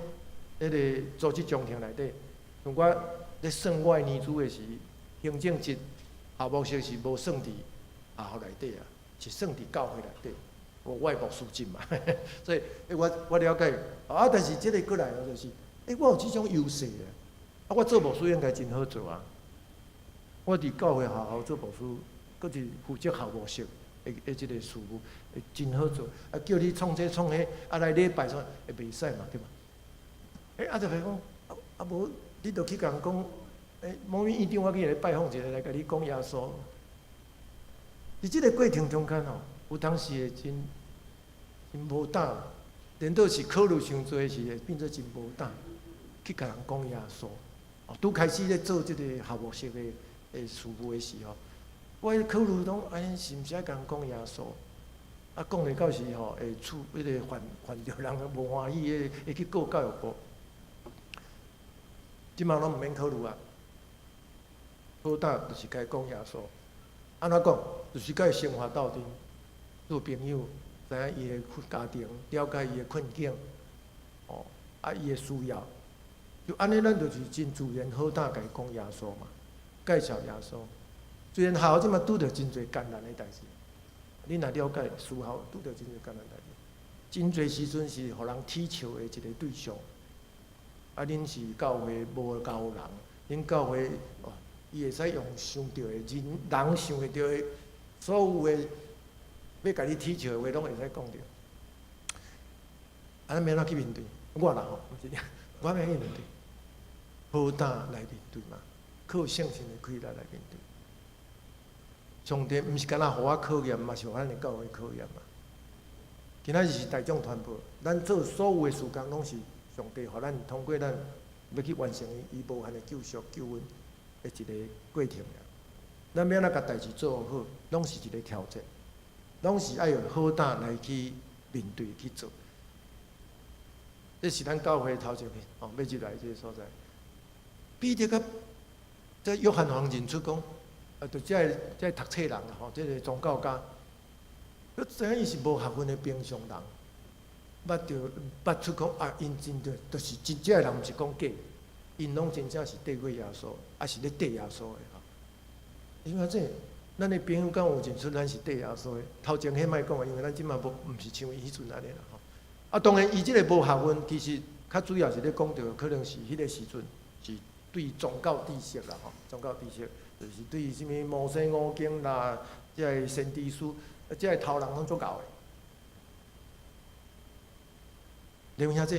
彼个組織章程內底，像我咧算我的年資的時，行政職校牧室是無算佇學校內底啊，是算佇教會內底。我的牧師證嘛，所以我了解啊，但是這个過來就是，我有這種優勢啊，啊，我做牧師應該真好做啊。我佇教會學校做牧師，閣是負責校牧室的這个事務，會真好做。啊，叫你創這創彼，啊來禮拜創會袂使嘛，對嘛？啊，就係講，啊無，你著去共人講，某院長我去來拜訪一下，來共你講耶穌。佇這个過程中間吼，有當時會真真無膽，顛倒是考慮傷濟時，會變做真無膽去共人講耶穌。哦，拄開始咧做這个校牧室的事務的時候，我考慮講，按呢是毋是愛共人講耶穌？啊，講咧到時吼會處彼个犯犯著人無歡喜，會去告教育部。這擺攏毋免考慮啊，好膽就是共伊講耶穌。按怎講？就是共伊生活鬥陣，做朋友，知影伊的家庭，了解伊的困境，哦，啊，伊的需要，就按呢，咱就是真自然好膽共伊講耶穌嘛，介紹耶穌。雖然學校這擺拄著真濟艱難的代誌，你若了解，私校拄著真濟艱難代誌，真濟時陣是予人恥笑的一個對象。啊，恁是教會無夠人，恁教會哦，伊會使用想著的人人想會著的所有的欲共你恥笑的話，攏會使講著。啊，咱欲按怎去面對？我啦吼，毋是你，我欲去面對，好膽來面對嘛，靠聖神的氣力來面對。上帝毋是干焦予我考驗，嘛是予咱的教會考驗嘛。今仔日是大眾傳播，咱做所有的事工，攏是上帝予咱通過咱欲去完成伊無限的救贖救恩的一個過程爾。咱欲按怎共代誌做好，攏是一個挑戰，攏是愛用好膽來去面對去做。這是咱教會頭前面哦，欲入來這个所在。彼得佮這約翰予人認出講，啊，就這个這个讀冊人啦吼，這个宗教家，閣知影伊是無學問的平常人，捌著捌出講啊，𪜶真正就是真正的人，毋是講假，𪜶攏真正是綴過耶穌，抑是咧綴耶穌的吼。因為這咱的朋友敢有認出咱是綴耶穌的？頭前彼莫講啊，因為咱這馬無毋是像伊彼陣按呢啦吼。啊，當然伊這个無學問，其實較主要是咧講著，可能是彼个時陣是對宗教知識啦吼，宗教知識就是對啥物摩西五經啦，這个先知書，這个頭人攏足𠢕的。你有影這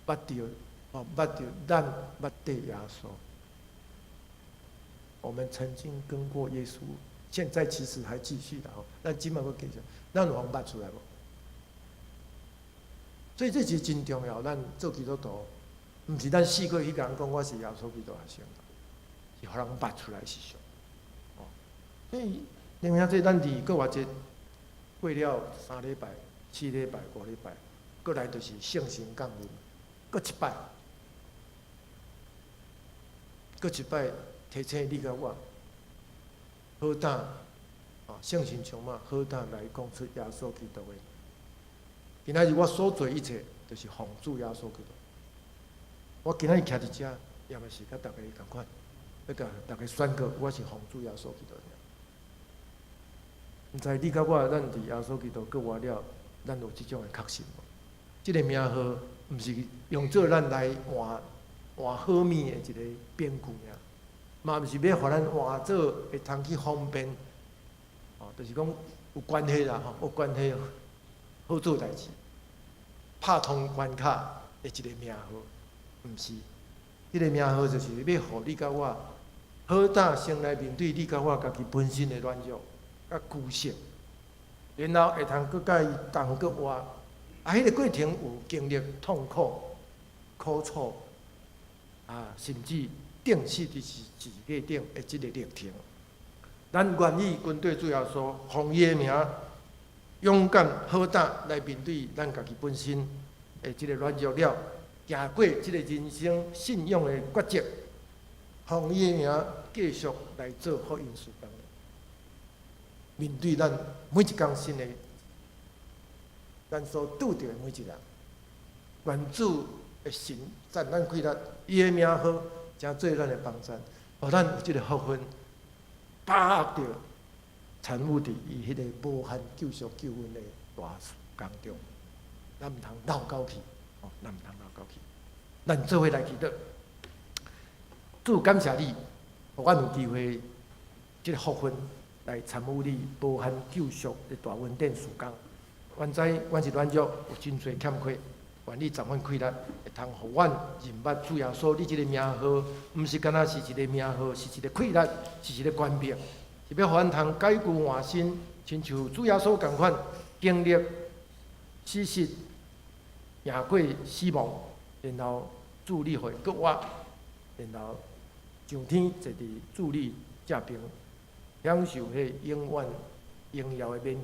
捌著哦，捌著咱捌綴耶穌。我們曾經跟過耶穌，現在其實還繼續的吼，咱這馬閣繼續，咱有予捌出來無？所以這是真重要。咱做基督徒，毋是咱四處去共人講我是耶穌基督學生，是予人捌出來是上。哦，所以你影這咱佇復活節過了三禮拜、四禮拜、五禮拜，過來就是聖神降臨，閣一擺，閣一擺提醒你佮我，好膽，啊，聖神充滿，好膽來講出耶穌基督的。今仔日我所做一切，就是奉主耶穌基督。我今仔日徛佇遮，也嘛是佮大家仝款，欲共大家宣告，我是奉主耶穌基督。毋知你佮我，咱佇耶穌基督復活了，咱有這種的確信無？這个名號毋是用做咱來換換好物的一个憑據爾，嘛毋是欲予咱換做會通去方便，哦，就是講有關係啦，吼，有關係好做代誌，拍通關卡的一个名號，毋是。這个名號就是欲予你佮我好膽先來面對你佮我家己本身的軟弱佮虛實，然後會通閣佮伊同閣活。啊，彼个過程有經歷痛苦、苦楚，啊，甚至釘死佇十字架頂的這个歷程。咱願意跟綴主耶穌，奉伊的名，勇敢好膽來面對咱家己本身的這个軟弱了，行過這个人生信仰的抉擇，奉伊的名繼續來做福音事工。面對咱每一工新的，咱所拄著的每一人，願主的神讚咱氣力，伊的名號，成做咱的幫贊，予咱有這个福分，把握著參與佇伊彼个無限救贖救恩的大事工中，咱毋通落狗去，哦，咱毋通落狗去，咱做伙來祈禱。主感謝你，予阮有機會，這个福分來參與你無限救贖的大恩典事工。阮知阮是軟弱，有真濟欠缺，願你賜阮氣力，會通予阮認捌主耶穌你這个名號，毋是干焦是一个名號，是一个氣力，是一个權柄，是欲予阮通改過換新，親像主耶穌仝款，經歷死實，贏過死亡，然後主你予伊閣活，然後上天坐佇主你正爿，享受彼永遠榮耀的免猶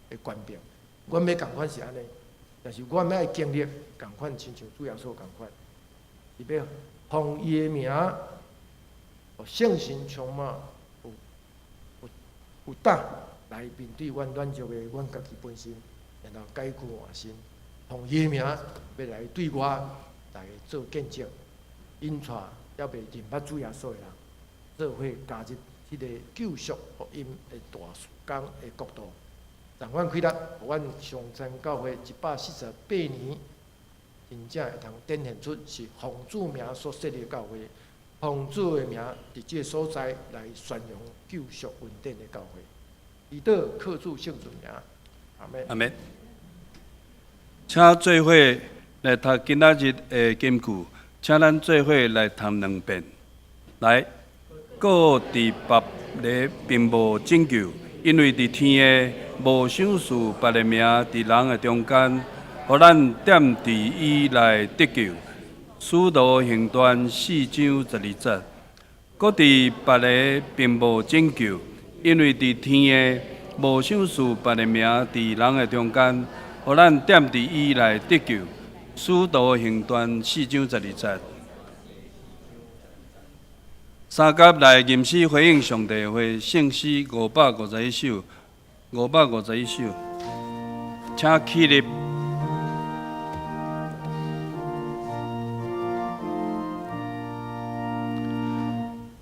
的權柄。阮欲仝款是按呢，但是阮欲愛經歷仝款，親像主耶穌仝款，是欲奉伊的名，予聖神充滿，有膽來面對阮軟弱的阮家己本身，然後改過換新，奉伊的名欲來對外來做見證，引帶猶未認捌主耶穌的人，做伙加入這个救贖福音的大事工的國度。讓阮氣力，予阮松山教會148年，真正會通展現出是奉主名所設立的教會，奉主的名佇這个所在來宣揚救贖恩典的教會。祈禱靠主聖主名，阿們。阿們。請做伙來讀今仔日的金句，請咱做伙來讀兩遍。來，閣佇別个並無拯救，因為佇天下無賞賜別个名佇人的中間，予咱踮佇伊內得救。使徒行傳4章12節。閣佇別个並無拯救，因為佇天下無賞賜別个名佇人的中間，予咱踮佇伊內得救。使徒行傳4章12節。三甲來吟詩回應上帝話，聖詩551首，551首，請起立。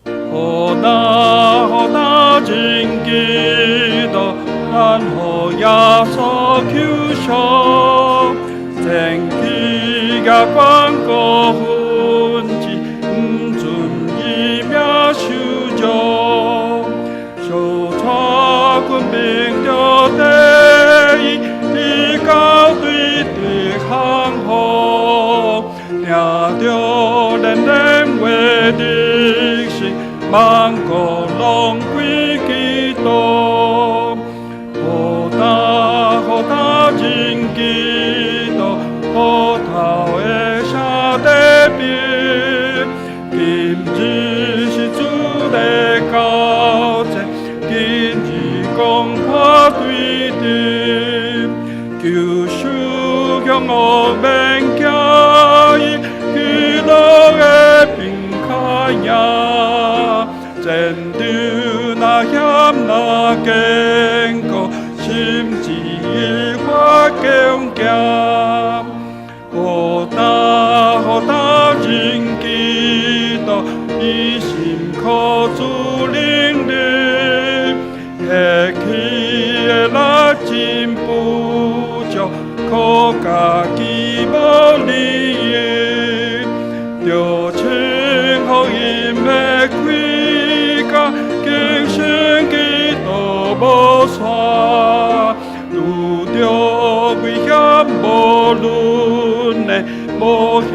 予那予那真基督，咱予耶穌救贖，前去舉懸高分子，毋准伊名受辱，小帶軍兵著第一，伫高對敵降服，聽著連連話得勝，萬國攏歸基督。予那予那真基督，苦頭的寫地邊，今日是主的交戰，今日攻破對敵，救主強惡免驚伊，基督的兵較贏，戰場若險若堅固，心志愈發強健。予那予那真基督，一心靠主能力，下起的力真不足，靠家己無利益，著穿福音的盔甲，堅信基督無散，拄著危險無論的，無嫌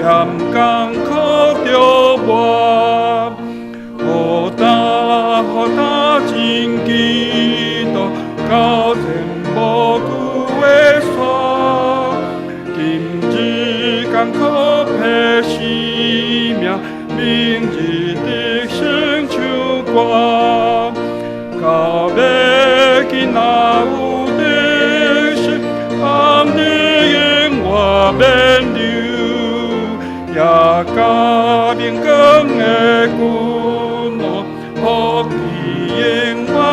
艱苦著活。予那予那真基督，交戰無懼的煞，今日艱苦拼死命，明日得勝唱歌，到尾今若有得勝，暗日永遠免憂，也加明光的君王，福氣永遠享受。請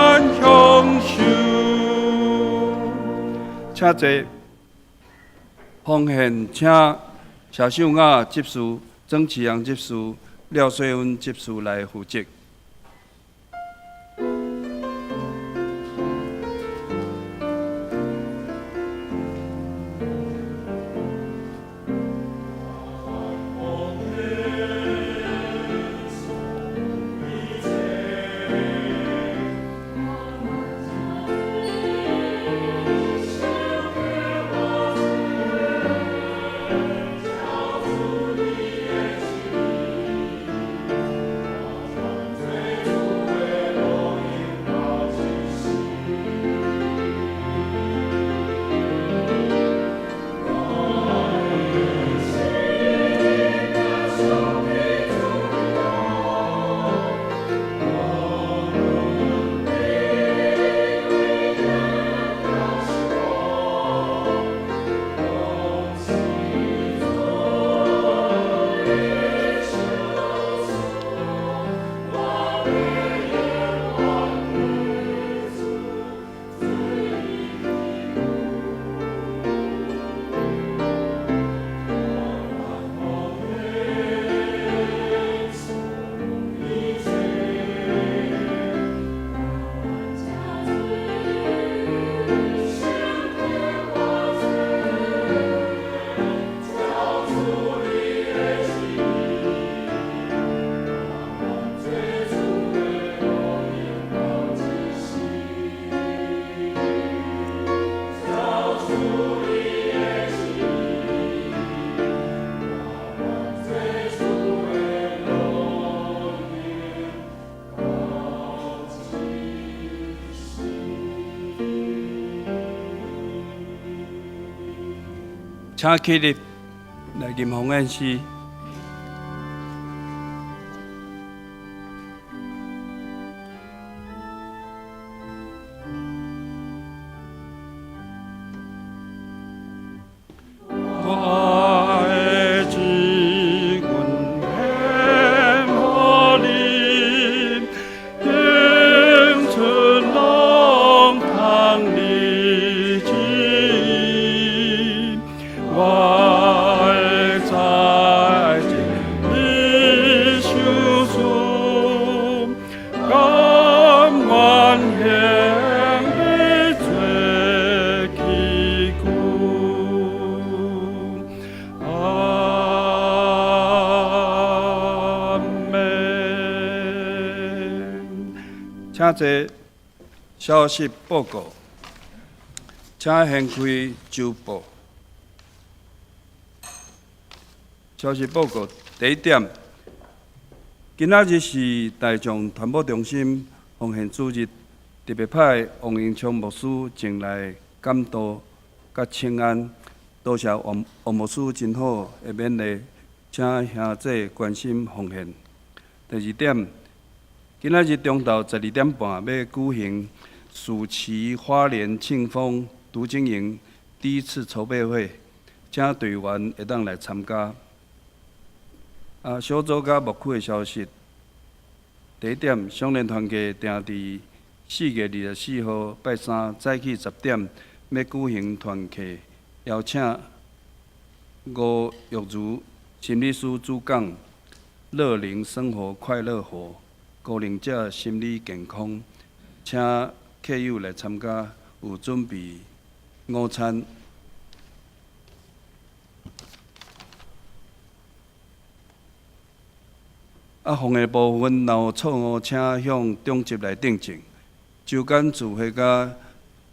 坐。奉獻，請謝秀雅執事、曾慈陽執事、廖瑞芬執事來負責。請起立，來吟奉獻詩。我的主，阮獻予你，永存攏通你旨意。我的財盡你手處，甘願獻你做器具。阿們。請坐。消息報告，請掀開週報。消息報告第一點，今仔日是大眾傳播中心奉獻主日，特別派王榮昌牧師前來感道佮請安。多謝王王牧師真好的勉勵，請兄弟關心奉獻。第二點，今仔日中晝12點半欲舉行暑期花蓮慶豐讀經營第一次籌備會，請隊員會當來參加。啊，小組佮牧區的消息。第一點，雙連團契定佇4月24號拜三早起10點，欲舉行團契，邀請吳玉如心理師主講，樂齡生活快樂活，高齡者心理健康，請客友來參加，有準備午餐。啊，奉獻部分若有錯誤，請向長執來訂正。週間聚會佮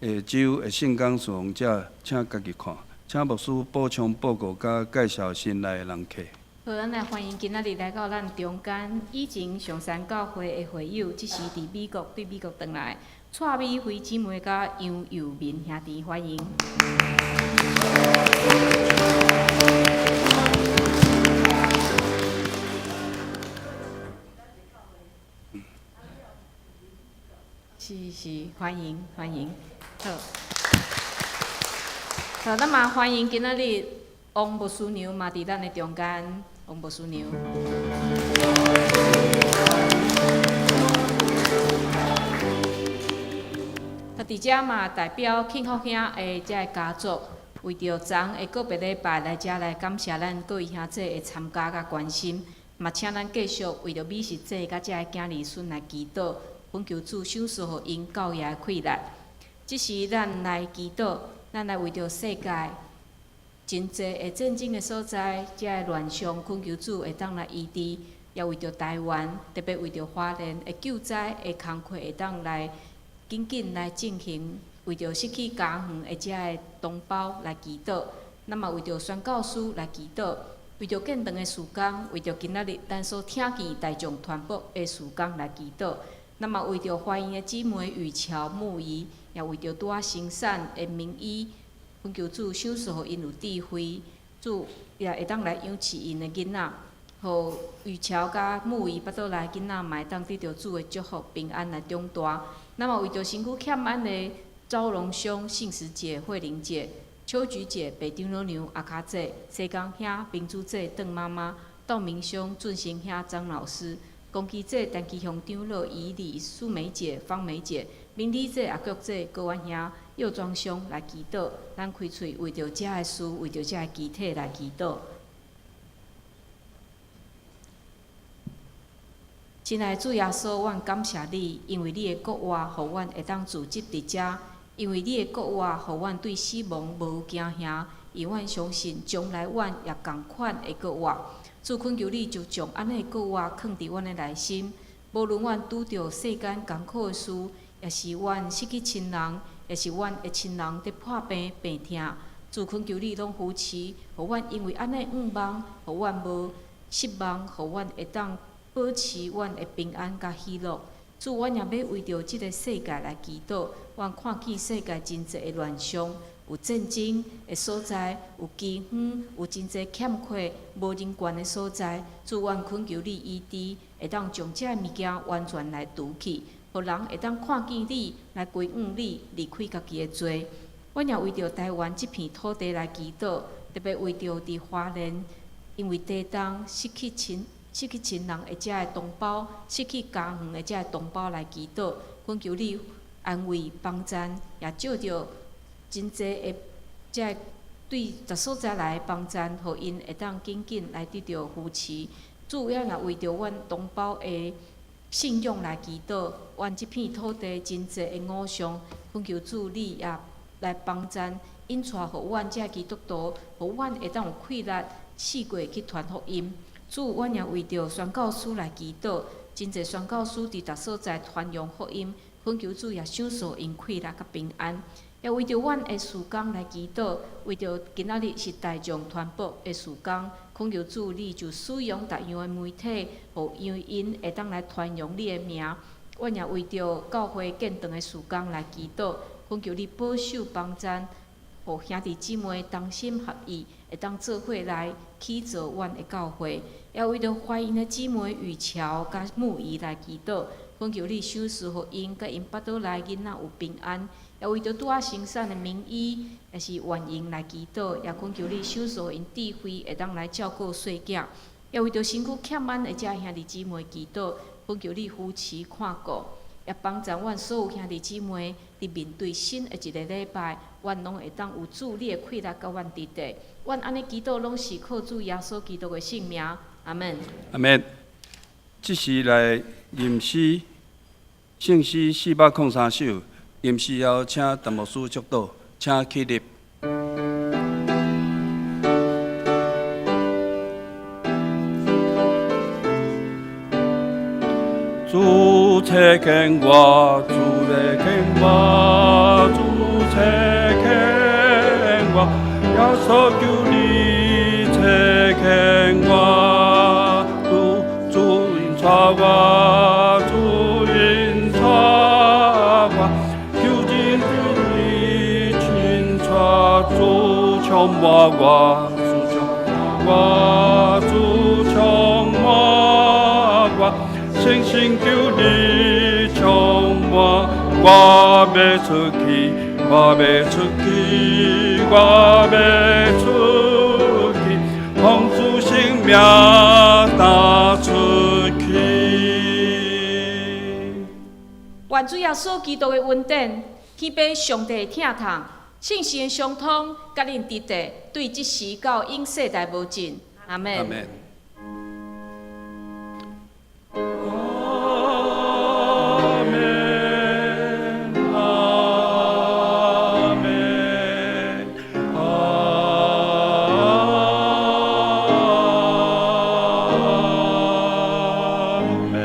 下週的聖工事奉者，請家己看。請牧師補充報告佮介紹新來的人客。好，咱來歡迎今仔日來到咱中間，以前上山教會的會友，這時佇美國對美國轉來，蔡美惠姊妹佮楊幼民兄弟，歡迎。是是，歡迎歡迎，好。好，咱嘛歡迎今仔日王牧師娘嘛佇咱的中間，王牧師娘。啊，佇遮嘛代表慶福兄的遮个家族，為著昨的告別禮拜來遮來感謝咱各位兄姊的參加佮關心，嘛請咱繼續為著美食姐佮遮个囝兒孫來祈禱，懇求主賞賜予𪜶教業的氣力。這時咱來祈禱，咱來為著世界真濟的戰爭的所在，遮个亂象，懇求主會當來醫治，也為著台灣，特別為著花蓮的救災的工課會當來緊緊來進行，為著失去家園的遮个同胞來祈禱，咱嘛為著宣教師來祈禱，為著建堂的事工，為著今仔日咱所聽見大眾傳播的事工來祈禱，咱嘛為著歡迎的姊妹雨喬木儀，也為著拄仔生產的名醫，懇求主賞賜予𪜶有智慧，主也會當來養飼𪜶的囡仔，予雨喬佮木儀腹肚內囡仔嘛會當得著主的祝福平安來長大。咱嘛為著身軀欠安的昭榮兄、信實姐、慧玲姐、秋菊姐、北長老娘、阿卡姐、西江兄、明珠姐、鄧媽媽、道明兄、俊生兄、張老師、龚基姐、陳其雄長老、以禮、蘇美姐、方美姐、明麗姐、阿菊姐、高安兄、右莊兄來祈禱，咱開喙為著遮个事，為著遮个肢體來祈禱。親愛的主耶穌，阮感謝你，因為你的國話，予阮會當聚集佇遮；因為你的國話，予阮對死亡無驚嚇，因為阮相信將來阮也仝款會閣活。主懇求你，就將按呢的國話囥佇阮的內心。無論阮拄著世間艱苦的事，抑是阮失去親人，抑是阮的親人佇破病病痛，主懇求你攏扶持，予阮因為按呢向望，予阮無失望，予阮會當保持阮的平安佮喜樂。主，阮也欲為著這个世界來祈禱。阮看見世界真濟的亂象，有戰爭的所在，有饑荒，有真濟欠缺、無人權的所在。主，阮懇求你醫治，會當將這个物件完全來除去，予人會當看見你，來歸向你，離開家己的罪。阮也為著台灣這片土地來祈禱，特別為著佇花蓮，因為地動失去親人的遮个同胞，失去家園的遮个同胞來祈禱，懇求你安慰幫贊，也借著真濟的遮个對逐所在來的幫贊，予𪜶會當緊緊來得著扶持。主要若為著阮同胞的信仰來祈禱，阮這片土地真濟的偶像，懇求主你也來幫贊，引帶予阮遮基督徒，予阮會當有氣力四界去傳福音。主，阮也為著宣教師來祈禱，真濟宣教師佇逐所在傳揚福音，懇求主也賞賜𪜶氣力佮平安。也為著阮的事工來祈禱，為著今仔日是大眾傳播的事工，懇求主你就使用逐樣的媒體，予讓𪜶會當來傳揚你的名。阮也為著教會建堂的事工來祈禱，懇求你保守幫贊，予兄弟姊妹同心合意，會當做伙來起造阮的教會。也為著懷孕的姊妹雨喬佮木儀來祈禱，懇求你賞賜予𪜶佮𪜶腹肚內囡仔有平安。也為著拄仔生產的名醫，也是婉瑩來祈禱，也懇求你賞賜𪜶智慧，會當來照顧細囝。也為著身軀欠安的遮兄弟姊妹祈禱，懇求你扶持看顧，也幫助阮所有兄弟姊妹佇面對新的一个禮拜，阮攏會當有主你的氣力佮阮佇底。阮按呢祈禱，攏是靠主耶穌基督的聖名。阿門。阿門。這時來吟詩，聖詩403首，吟詩後請陳牧師祝禱，請起立。主差遣我，主差遣我，主差遣我，耶穌求你差遣我，主主引帶我，主引帶我，求真理親帶主充滿我，主充滿我，主充滿我。星星求你充滿滿，我欲出去，我欲出去，我欲出去，奉主聖名踏出去。願主耶穌基督的恩典，天父上帝的疼痛，聖神的相通，佮恁佇佇，對這時到永世代無盡。阿們。阿們。阿們，阿們，阿們。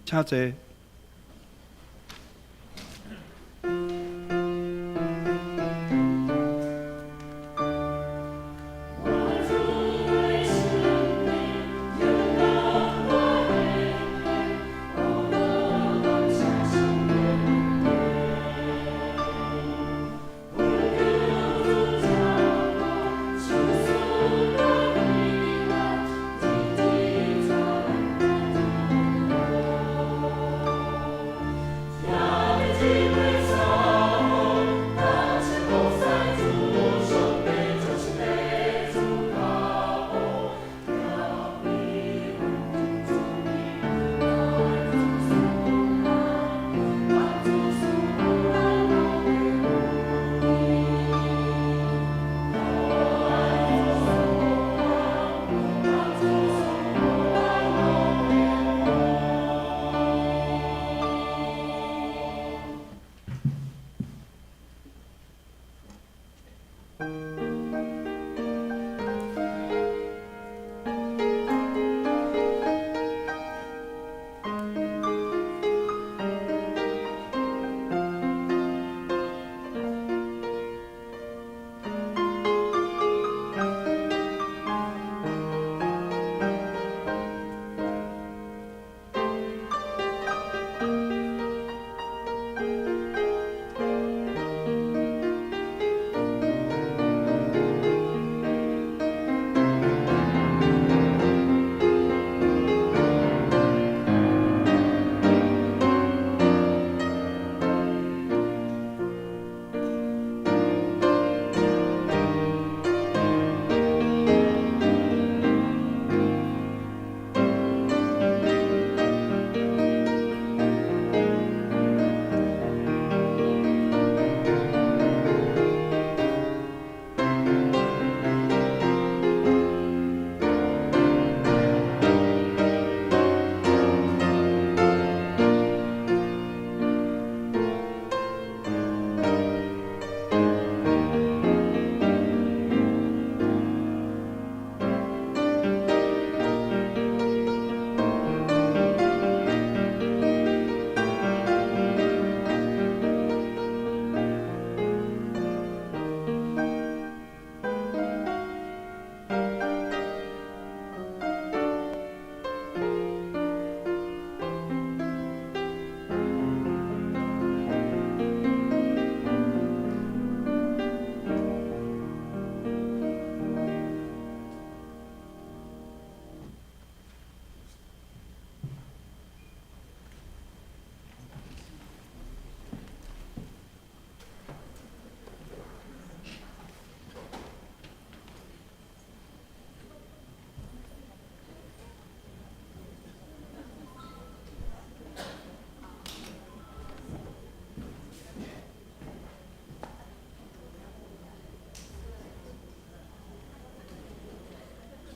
請坐。